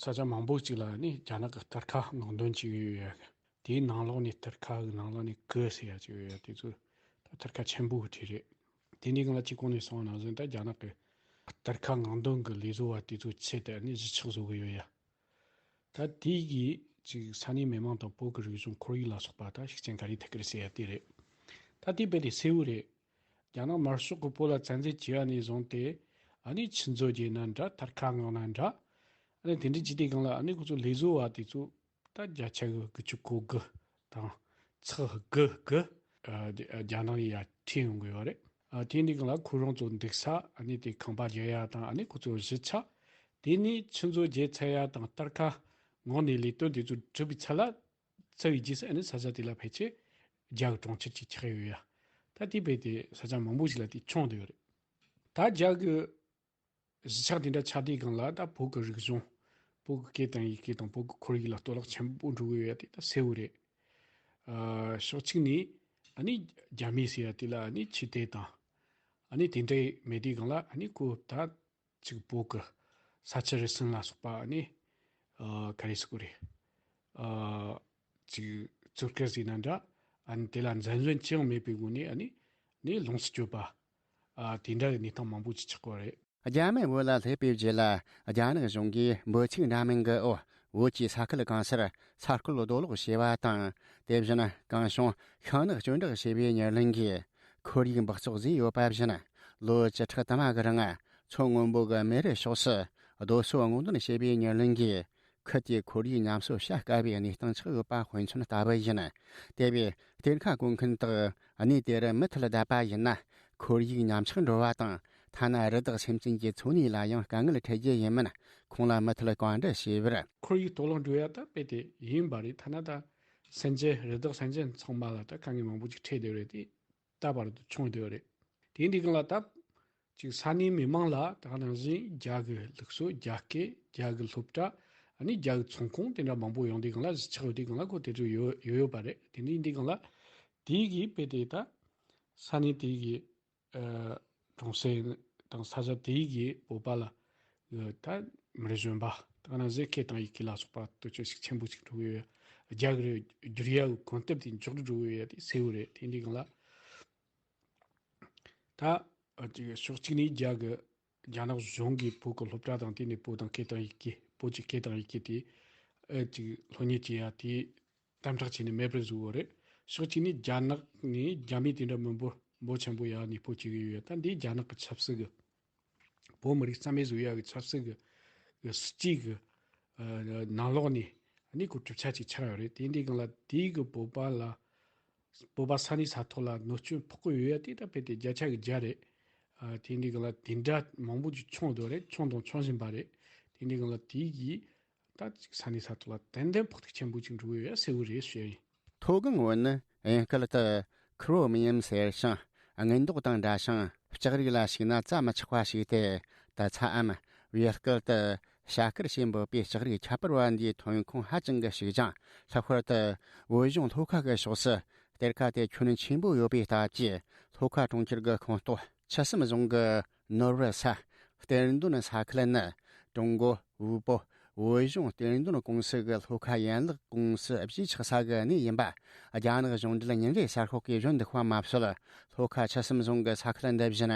ས་ཆ་མང་པོ་ཅིག་ལ་ནི་རྒྱ་ནག་གི་གཏེར་ཁ་སྔོག་འདོན་བྱེད་ཀྱི་ཡོད་ཡ། དེའི་ནང་ལོགས་ནས་གཏེར་ཁ་གི་ནང་ལོགས་ནས་གི་ཟེར་ཡ་ཅིག་ཡོད་ཡ། དེ་ཚོ་ད་གཏེར་ཁ་ཆེན་པོ་གི་གྲས་རེད། དེ་འདྲའི་སྒང་ལ་ཅིག་གོང་ནས་གསུངས་པ་ནང་བཞིན། ད་རྒྱ་ནག་གི་གཏེར་ཁ་སྔོག་འདོན་གི་ལས་བཟོ་བ་དེ་ཚོའི་ཆེད་དུ་ནི་གཞིས་ཆགས་བཟོ་གི་ཡོད་ཡ། ད་དེ་གིས་ཅིག་ས་གནས་མི་མང་དང་བོད་ཀྱི་རིག་གཞུང་ཁོར་ཡུག་ལ་སོགས་པ་ད་ཤུགས་རྐྱེན་ག་རེ་ཐེབས་ཀྱི་རེད་ཟེར་ཡ་དེ་རེད། ད་དེ་རྦད་དེ་གསལ་བོ་རེད། རྒྱ་ནག་དམར་ཤོག་གིས་བོད་ལ་བཙན་འཛུལ་བྱས་པ་ནས་བཟུང་སྟེ། ཨ་ནི་ཆུ་མཛོད་བརྒྱབ་ན་འདྲ། གཏེར་ཁ་སྔོག་ན་འདྲ། ཨ་ནི་དེ་འདྲ་བྱས་དུས་སྒང་ལ་ཨ་ནི་ཁོ་ཚོ་ལས་བཟོ་བ་དེ་ཚོ་ད་བརྒྱ་ཆ་གི་དགུ་བཅུ་གོ་དགུ་དང་ཚེག་དགུ་གི་ཨ་རྒྱ་ནག་ཡར་ཁྲིད་ཡོང་གི་ཡོད་རེད། ཨ་དེ་འདྲའི་སྒང་ལ་ཁོ་རང་ཚོ་འདུག་ས། ཨ་ནི་དེ་ཁང་པ་རྒྱག་ཡ་དང་། ཨ་ནི་ཁོ་ཚོ་གཞིས་ཆགས། དེ་ནས་ཆུ་མཛོད་བརྒྱབ་ཚར་ཡ་དང་གཏེར་ཁ་སྔོག་ནས་ལས་དོན་དེ་ཚོ་གྲུབ་པའི་ཚད་ལ། ཚར་བའི་རྗེས་སུ་ཨ་ནི་ས་ཆ་དེ་ལ་ཕལ་ཆེར་རྒྱ་གི་གྲོང་ཁྱེར་ཅིག་ཆགས་ཡོད་ཡ། ད་དེ་རྦད་དེ་ས་ཆ་མང་པོ་ཞིག་ལ་དེ་བྱུང་བསྡད་ཡོད་རེད། ད་རྒྱ་གི་གཞིས་ཆགས་དེ་འདྲ་ཆགས་དུས་སྒང་ལ། ད་བོད་ཀྱི་རིག་གཞུང་། བོད་ཀྱི་སྐད་དང་ཡི་གེ་དང་བོད་ཀྱི་ཁོར་ཡུག་ལ་གཏོར་བརླག་ཆེན་པོ་འགྲོ་གི་ཡོད་ཡ་དེ་ད་གསལ་བོ་རེད། ཨ་ཕྱོགས་གཅིག་ནས་ཨ་ནི་རྒྱ་མི་ཟེར་ཡ་དེ་ལ་ཨ་ནི་ཆོས་དད་དང་། ཨ་ནི་དེ་འདྲ་མེད་དུས་སྒང་ལ་ཨ་ནི་ཁོ་ད་ཅིག་བོད་ཀྱི་ས་ཆུ་རུ་སུན་ལ་སོགས་པ་ཨ་ནི་ཨ་ག་རེ་ཟེར་དགོས་རེད། ཨ་ཅིག་བཙོན་ཁང་ཟེར་ན་འདྲ། ཨ་ནི་དེ་ལ་འཛིན་བཟུང་ཅི་ཡང་མེད་པའི་སྒོ་ནས་ཨ་ནི་ནི་ལོངས་སུ་སྤྱོད་པ། ཨ་དེ་འདྲ་གི་གནས་སྟངས་མང་པོ་ཅིག་ཆགས་ཀྱི་ཡོད་རེད། རྒྱ་མི་བོད་ལ་སླེབས་པའི་རྗེས་ལ། རྒྱ་ནག་གཞུང་གིས་འབོད་ཚིག་འདྲ་མིན་གྱི་འོག་བོད་ཀྱི་ས་ཁུལ་གང་སར་ས་རྐོ་རྡོ་སློག་བྱས་པ་དང་། དེ་བཞིན་གང་བྱུང་ཤིང་ནགས་གཅོད་འབྲེག་བྱས་པའི་ཉེར་ལེན་གྱིས་ཁོར་ཡུག་འབག་བཙོག་བཟོས་ཡོད་པ་བཞིན། ལོ་བཅུ་ཕྲག་དུ་མ་གི་རིང་མཚོ་སྔོན་པོ་གི་མེ་རི་ཕྱོགས་སུ་རྡོ་སོལ་སྔོག་འདོན་བྱས་པའི་ཉེར་ལེན་གྱིས། ཁུལ་དེའི་ཁོར་ཡུག་ཉམས་གསོ་བྱ་དཀའ་བའི་གནས་སྟངས་ཆགས་ཡོད་པ་དཔེ་མཚོན་ལྟ་བུ་ཡིན། དེ་བས་གཏེར་ཁ་བརྐོ་མཁན་དག་གནས་དེར་མུ་མཐུད་བསྡད་པ་ཡིན་ན། ཁོར་ཡུག་ཉམས་ཆག་འགྲོ་བ་དང་། ཐ་ན་རི་དྭགས་སེམས་ཅན་གྱི་འཚོ་གནས་ལ་ཡང་དཀའ་ངལ་འཕྲད་རྒྱུ་ཡིན་མིན་ཁོང་ལ་མུ་མཐུད་བཀའ་འདྲི་བྱས་པར། ཁོར་ཡུག་གཏོར་བརླག་འགྲོ་ཡ་ད་རྦད་དེ་ཡིན་པ་རེད། ཐ་ན་ད་སེམས་ཅན་རི་དྭགས་སེམས་ཅན་ཚང་མ་ལ་ད་དཀའ་ངལ་མང་པོ་ཅིག་འཕྲད་བསྡད་རེད་དེ། ད་བར་དུ་བྱུང་བསྡད་ཡོད་རེད། དེ་འདི་སྒང་ལ་ད་ཅིག་ས་གནས་མི་མང་ལ་ད་ག་ནང་བཞིན་རྒྱ་གི་ལུགས་སྲོལ། རྒྱ་སྐད། རྒྱ་གི་སློབ་གྲྭ། ཨ་ནི་རྒྱ་གི་ཚོང་ཁང་དེ་འདྲ་མང་པོ་ཡོང་དུས་སྒང་ལ། གཞིས་ཆགས་ཡོད་དུས་སྒང་ལ་ཁོ་དེ་ཚོ་ཡོད་ཡོད་ཡོད་པ་རེད། དེ་འདི་འདི་སྒང་ལ་དེ་གིས་དཔེ་དེ་ད་ ས་གནས་དེའི་གི་ཨ་གྲོང་གསེབ་དང་ས་ཆ་དེའི་གི་བོད་པ་ལ་ཨ་ད་མི་གཞོན་པ་ད་ག་ནང་བཞིན་སྐད་དང་ཡི་གེ་ལ་སོགས་པ་དུ་ཆོད་ཞིག་ཆེན་པོ་ཅིག་འགྲོ་གི་ཡོད། རྒྱ་གི་རེ་བསྒྱུར་ཡ་གི་གོམ་སྟབས་དེ་མགྱོགས་རུ་འགྲོ་གི་ཡོད་ཡ་དེ་གསལ་བོ་རེད། དེ་འདྲའི་སྒང་ལ་ད་ཨ་ཅིག་ཕྱོགས་གཅིག་ནས་རྒྱ་གི་རྒྱ་ནག་གཞུང་གིས་བོད་ཀྱི་སློབ་གྲྭ་དང་དེ་ནས་བོད་དང་སྐད་དང་ཡི་གེ་བོད་ཀྱི་སྐད་དང་ཡི་གེ་དེ་ཨེ་ཅིག་སློབ་གཉེར་བྱེད་ཡ་དེ་དམ་དྲག་བྱས་ནས་མེད་པར་བཟོས་ཡོད་རེད། ཕྱོགས་གཅིག་ནས་རྒྱ་ནག་ནས་རྒྱ་མི་དེ་འདྲ་མི་འབོར་འབོར་ཆེན་པོ་ཡར་གནས་སྤོ་བྱེད་ཀྱི་ཡོད། ད་འདི་རྒྱ་ནག་གི་ཆབ་སྲིད་ཀྱི་བོད་མི་རིགས་རྩ་མེད་བཟོ་ཡ་གི་ཆབ་སྲིད་ཀྱི་གི་སྲིད་ཇུས་ཀྱི་ཨ་ནང་ལོགས་ནས་ནི་གོ་གྲུབ་ཆ་ཅིག་ཆགས་ཡོད་རེད། དེ་འདི་སྒང་ལ་དེའི་གི་བོད་པ་ལ་བོད་པ་ས་གནས་ས་ཐོག་ལ་གནོད་སྐྱོན་ཕོག་གི་ཡོད་ཡ་དེ་ད་དཔེ་དེ་བརྒྱ་ཆ་གི་བརྒྱ་རེད། ཨ་དེ་འདི་སྒང་ལ་དེ་འདྲ་མང་པོ་ཅིག་བྱུང་འདུག་རེད། བྱུང་དང་འབྱུང་བཞིན་པ་རེད། དེ་འདི་སྒང་ལ་དེའི་གི་ད་ཅིག་ས་གནས་ས་ཐོག་ལ་ཏན་ཏན་ཕོག་ཐུག་ཆེན་པོ་ཅིག་འགྲོ་གི་ཡོད་ཡ་གསལ་བོ་རེད་ཞུ་ཡ་ཡིན། མཐོ་སྒང་བོད་ནི་དབྱིན་སྐད་དུ་Chromium ཟེར་ཞིང་། དངུལ་མདོག་དང་འདྲ་ཞིང་ལྕགས་རིགས་ལ་ཞུགས་ན་བཙའ་མི་ཆོག་པ་ཞིག་སྟེ། ད་ཚའམ་བོད་སྐད་དུ་བྱ་དཀར་ཞེས་འབོད་པའི་ལྕགས་རིགས་ཁྱད་པར་བ་འདིའི་ཐོན་ཁུངས་ཧ་ཅང་གི་ཕྱུག་ཅིང་། ལྷག་པར་དུ་བོད་གཞུང་ལྷོ་ཁ་གི་ཕྱོགས་སུ་གཏེར་ཁ་དེ་ཁྱོན་ཆེན་པོ་ཡོད་པའི་སྟབས་ཀྱིས། ལྷོ་ཁ་གྲོང་ཁྱེར་གྱི་ཁོངས་གཏོགས་ཆུ་གསུམ་རྫོང་གི་ནོར་བུ་ས་གཏེར་འདོན་ས་ཁུལ་ནི་ཀྲུང་གོ་དབུལ་པོ་བོད་གཞུང་གཏེར་འདོན་ཀུང་སི་གི་ལྷོ་ཁ་ཡན་ལག་ཀུང་སི་གཞིས་ཆགས་ས་གི་གནས་ཡིན་པ། རྒྱ་ནག་གཞུང་འབྲེལ་ཉིན་རེའི་གསར་ཤོག་གིས་བཞོན་འདུག་པ་མ་ཟད། ལྷོ་ཁ་ཆུ་གསུམ་རྫོང་གི་ས་ཁུལ་འདི་བཞིན་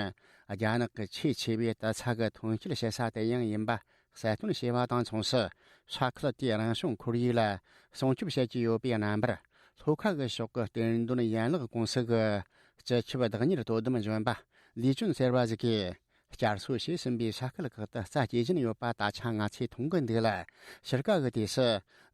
རྒྱ་ནག་གི་ཆེས་ཆེ་བའི་དུད་ཚང་གི་ཐོན་སྐྱེད་བྱེད་ས་དེ་ཡང་ཡིན་པ་གསལ་སྟོན་བྱས་པ་དང་མཚུངས་སུ། ས་ཁུལ་དེའི་རང་བྱུང་ཁོར་ཡུག་ལ་སྲུང་སྐྱོབ་བྱེད་ཀྱི་ཡོད་པའི་རྣམ་པར། ལྷོ་ཁ་གི་ཕྱོགས་ཀྱི་གཏེར་འདོན་ཡན་ལག་ཀུང་སི་གི་སྤྱི་ཁྱབ་བདག་གཉེར་དོ་དམ་བཞོན་པ་ལི་ཅུན་ཟེར་བ་ཞིག་གིས། བསྐྱར་གསོ་བྱས་ཟིན་པའི་ས་ཁུལ་ཁག་ཏུ་རྩྭ་སྐྱེ་བཞིན་ཡོད་པ་ད་ཆ་ང་ཚོས་མཐོང་གི་འདུག་ལ། ཕྱི་དཀའ་གི་དུས་སུ་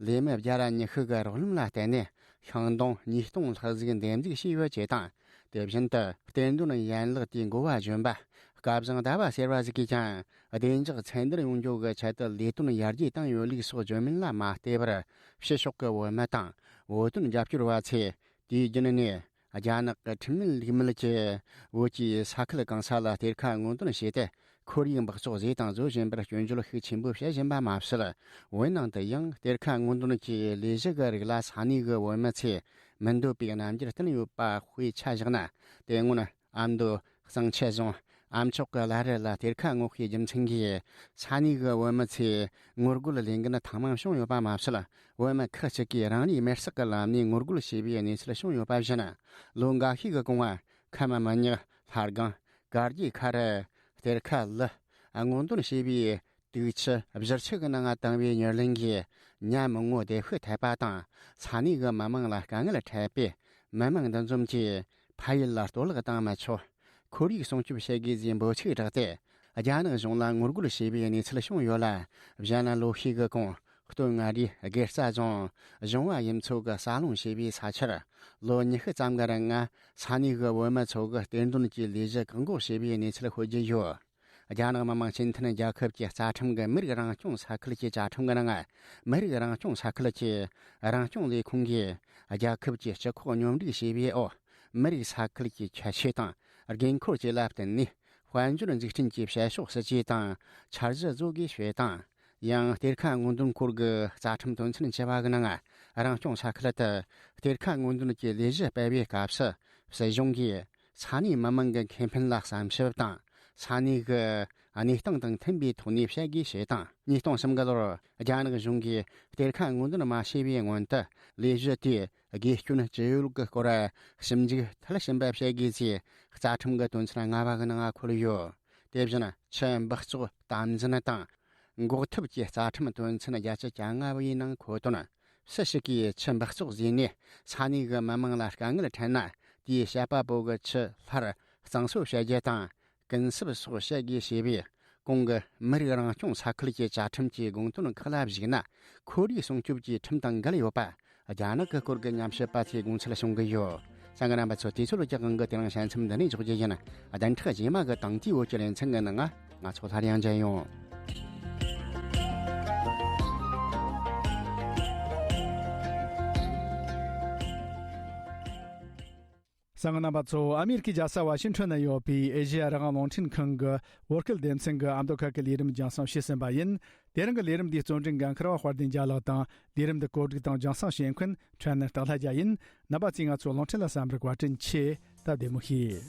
ལས་མི་བརྒྱ་ར་ཉི་ཤུ་གི་རོགས་རམ་ལ་བརྟེན་ནས་ཤིང་སྡོང་ཉིས་སྟོང་ལྷག་ཟིག་འདེབས་འཛུགས་བྱས་ཡོད་ཅེས་དང་། དེ་བཞིན་དུ་གཏེར་འདོན་ཡན་ལག་དེའི་འགོ་བ་གཞོན་པ་སྐལ་བཟང་ཟླ་བ་ཟེར་བ་ཞིག་གིས་ཀྱང་བདེ་འཇགས་ཚད་འདིར་ཡོང་རྒྱུ་གི་ཆེད་དུ་ལས་དོན་ཡར་རྒྱས་བཏང་ཡོད་ལུགས་སོགས་བརྗོད་མིན་ལ་མ་བལྟས་པར། ཕྱི་ཕྱོགས་ཀྱི་བོད་མི་དང་བོད་དོན་རྒྱབ་སྐྱོར་བ་ཚོས་དུས་རྒྱུན་ནས། རྒྱ་ནག་གི་ཁྲིམས་མེད་ལུགས་མེད་ཀྱིས་བོད་ཀྱི་ས་ཁུལ་གང་ས་ལ་གཏེར་ཁ་སྔོག་འདོན་བྱས་ཏེ། ཁོར་ཡུག་འབག་བཙོག་བཟོས་དང་བཟོ་བཞིན་པར་སྐྱོན་བརྗོད་ཤུགས་ཆེན་པོ་བྱེད་བཞིན་པ་མ་ཟད། བོད་ནང་དུ་ཡང་གཏེར་ཁ་སྔོག་འདོན་གྱི་ལས་གཞི་གི་རིགས་ལ་ས་གནས་ཀྱི་བོད་མི་ཚོས་མི་འདོད་པའི་རྣམ་འགྱུར་བསྟན་ཡོད་པ་དཔེ་ཆ་བཞག་ན། དེ་སྔོན་ཨ་མདོ་གཙང་ཆུ་རྫོང་ཨ་མཆོག་གི་བླ་རི་ལ་གཏེར་ཁ་སྔོག་པའི་རྒྱུ་མཚན་གྱིས་ས་གནས་ཀྱི་བོད་མི་ཚོས་ངོ་རྒོལ་ལས་འགུལ་ཐེངས་མང་བྱུང་ཡོད་པ་མ་ཟད། བོད་མི་ཁག་ཅིག་གིས་རང་རེའི་མེར་སྲེག་གི་ལམ་ནས་ངོ་རྒོལ་བྱས་པའི་གནས་ཚུལ་བྱུང་ཡོད་པ་བཞིན། ལོ་འགའ་ཤས་ཀྱི་གོང་ཁམས་མི་ཉག་ལྷ་སྒང་དཀར་རྒྱལ་ཁ་རུ་གཏེར་ཁ་ལི་སྔོག་འདོན་བྱས་པའི་དུག་ཆུ་བཞུར་ཆུ་གི་ནང་བཏང་བའི་མྱུར་ལན་གྱིས་ཉ་མི་ངོ་བདེ་ཤོས་ཐེབས་པ་དང་། ས་གནས་ཀྱི་མི་མང་ལ་དཀའ་ངལ་འཕྲད་པས། མི་མང་འདུ་འཛོམས་ཀྱིས་ཕ་ཡུལ་ལ་གཏོར་བརླག་བཏང་མི་ཆོག་ཁོར་ཡུག་སྲུང་སྐྱོབ་བྱེད་དགོས་ཞེས་འབོད་ཚིག་བསྒྲགས་ཏེ། རྒྱ་ནག་གཞུང་ལ་ངོ་རྒོལ་བྱས་པའི་གནས་ཚུལ་བྱུང་ཡོད་ལ། གཞན་ལ་ལོ་ཤས་ཀྱི་གོང་སྟོད་མངའ་རིས་དགེ་རྩ་རྫོང་གཞུང་བ་ཡུལ་ཚོ་གི་ས་སློང་བྱས་པའི་ས་ཆར་ལོ་ཉི་ཤུ་ཙམ་གྱི་རིང་ང་ས་གནས་ཀྱི་བོད་མི་ཚོ་གིས་གཏེར་འདོན་གྱི་ལས་གཞི་བཀག་འགོག་བྱས་པའི་གནས་ཚུལ་ཤོད་ཀྱི་ཡོད། རྒྱ་ནག་མི་དམངས་སྤྱི་མཐུན་རྒྱལ་ཁབ་ཀྱི་རྩ་ཁྲིམས་ཀྱི་མི་རིགས་རང་སྐྱོང་ས་ཁུལ་གྱི་བཅའ་ཁྲིམས་ཀྱི་ནང་། མི་རིགས་རང་སྐྱོང་ས་ཁུལ་གྱི་རང་སྐྱོང་ལས་ཁུངས་ཀྱིས་རྒྱལ་ཁབ་ཀྱི་སྤྱི་ཁོག་སྙོམས་སྒྲིག་བྱས་པའི་འོག་མི་རིགས་ས་ཁུལ་གྱི་ཁྱད་ཆོས་དང་། དགོས་མཁོར་བཅས་ལ་བརྟེན་ནས། དཔལ་འབྱོར་འཛུགས་སྐྲུན་གྱི་བྱེད་ཕྱོགས་སྲིད་ཇུས་དང་འཆར་གཞི་བཟོ་དགོས་ཞེས་དང་། ཡང་གཏེར་ཁ་སྔོག་འདོན་སྐོར་གྱི་རྩ་ཁྲིམས་དོན་ཚན་བཅུ་པ་གི་ནང་། རང་སྐྱོང་ས་ཁུལ་དུ་གཏེར་ཁ་སྔོག་འདོན་གྱི་ལས་གཞི་སྤེལ་བའི་སྐབས་སུ། སྲིད་གཞུང་གིས་ས་གནས་མི་མང་གི་ཁེ་ཕན་ལ་བསམ་ཞིབ་དང་། ས་གནས་ཀྱི་གནས་སྟངས་དང་མཐུན་པའི་ཐོག་ནས་བྱེད་དགོས་ཞེས་དང་། ཉིས་སྟོང་གསུམ་གི་ལོར་རྒྱ་ནག་གཞུང་གིས་གཏེར་ཁ་སྔོག་འདོན་མ་བྱས་པའི་སྔོན་དུ། ལས་གཞི་དེས་དགོས་སྐྱོན་ཅི་ཡོད་ཀྱི་སྐོར་ཞིབ་འཇུག་མཐིལ་ཕྱིན་པ་བྱེད་དགོས་ཅེས་རྩ་ཁྲིམས་ཀྱི་དོན་ཚན་ལྔ་པ་གི་ནང་འཁོད་ཡོད། དེ་བཞིན་ཆུ་འབག་བཙོག་དམ་འཛིན་དང་། འགོག་ཐབས་ཀྱི་རྩ་ཁྲིམས་དོན་ཚན་བརྒྱད་ཅུ་གྱ་ལྔ་པའི་ནང་འཁོད་དོན། སུ་ཞིག་གིས་ཆུ་འབག་བཙོག་བཟོས་ནས་ས་གནས་ཀྱི་མི་མང་ལ་དཀའ་ངལ་འཕྲད་ན། དེའི་བཤད་པ་པོ་གི་ཆུ་སླར་གཙང་བཟོ་བྱ་རྒྱུ་དང་། ཀུན་གསབ་སོགས་བྱེད་དགོས་ཞེས་པའི་གོང་གི་མི་རིགས་རང་སྐྱོང་ས་ཁུལ་གྱི་བཅའ་ཁྲིམས་ཀྱི་དགོངས་དོན་ཁག་ལ་གཞིགས་ན། ཁོར་ཡུག་སྲུང་སྐྱོབ་ཀྱི་ཁྲིམས་དང་འགལ་ཡོད་པ། རྒྱ་ནག་གི་སྐོར་གྱི་ཉམས་ཞིབ་པ་ཚོས་དགོངས་ཚུལ་གསུང་གི་ཡོད། གསན་མཁན་རྣམ་པ་ཚོ། དུས་ཚོད་ཀྱི་དབང་གིས་དེ་རིང་བཤད་མཚམས་འདི་ནས་འཇོག་རྒྱུ་ཡིན། བདུན་ཕྲག་རྗེས་མ་གི་དང་དེའི་བོད་ཀྱི་ལེ་ཚན་གྱི་ནང་ང་ཚོ་སླར་ཡང་མཇལ་ཡོང་། གསན་མཁན་རྣམ་པ་ཚོ། ཨ་མེ་རི་ཁའི་རྒྱལ་ས་ཝ་ཤིང་ཊོན་ན་ཡོད་པའི་ཨེ་ཤེ་ཡ་རང་དབང་རླུང་འཕྲིན་ཁང་གི་བོད་སྐད་སྡེ་ཚན་གྱི་ཨ་མདོ་ཁ་གི་ལས་རིམ་རྒྱང་སྲིང་བྱས་ཟིན་པ་ཡིན། དེ་རིང་གི་ལས་རིམ་འདིའི་རྩོམ་སྒྲིག་འགན་འཁུར་བ་དཔལ་ལྡན་རྒྱལ་ལགས་དང་། ལས་རིམ་འདི་གོ་སྒྲིག་དང་རྒྱང་སྲིང་བྱེད་མཁན་ཕྲན་ནི་སྟག་ལྷ་རྒྱལ་ཡིན། རྣམ་པ་ཚོས་ང་ཚོའི་རླུང་འཕྲིན་ལ་གསན་པར་བཀའ་དྲིན་ཆེ། སྟབས་བདེ་མོ་བྱེད།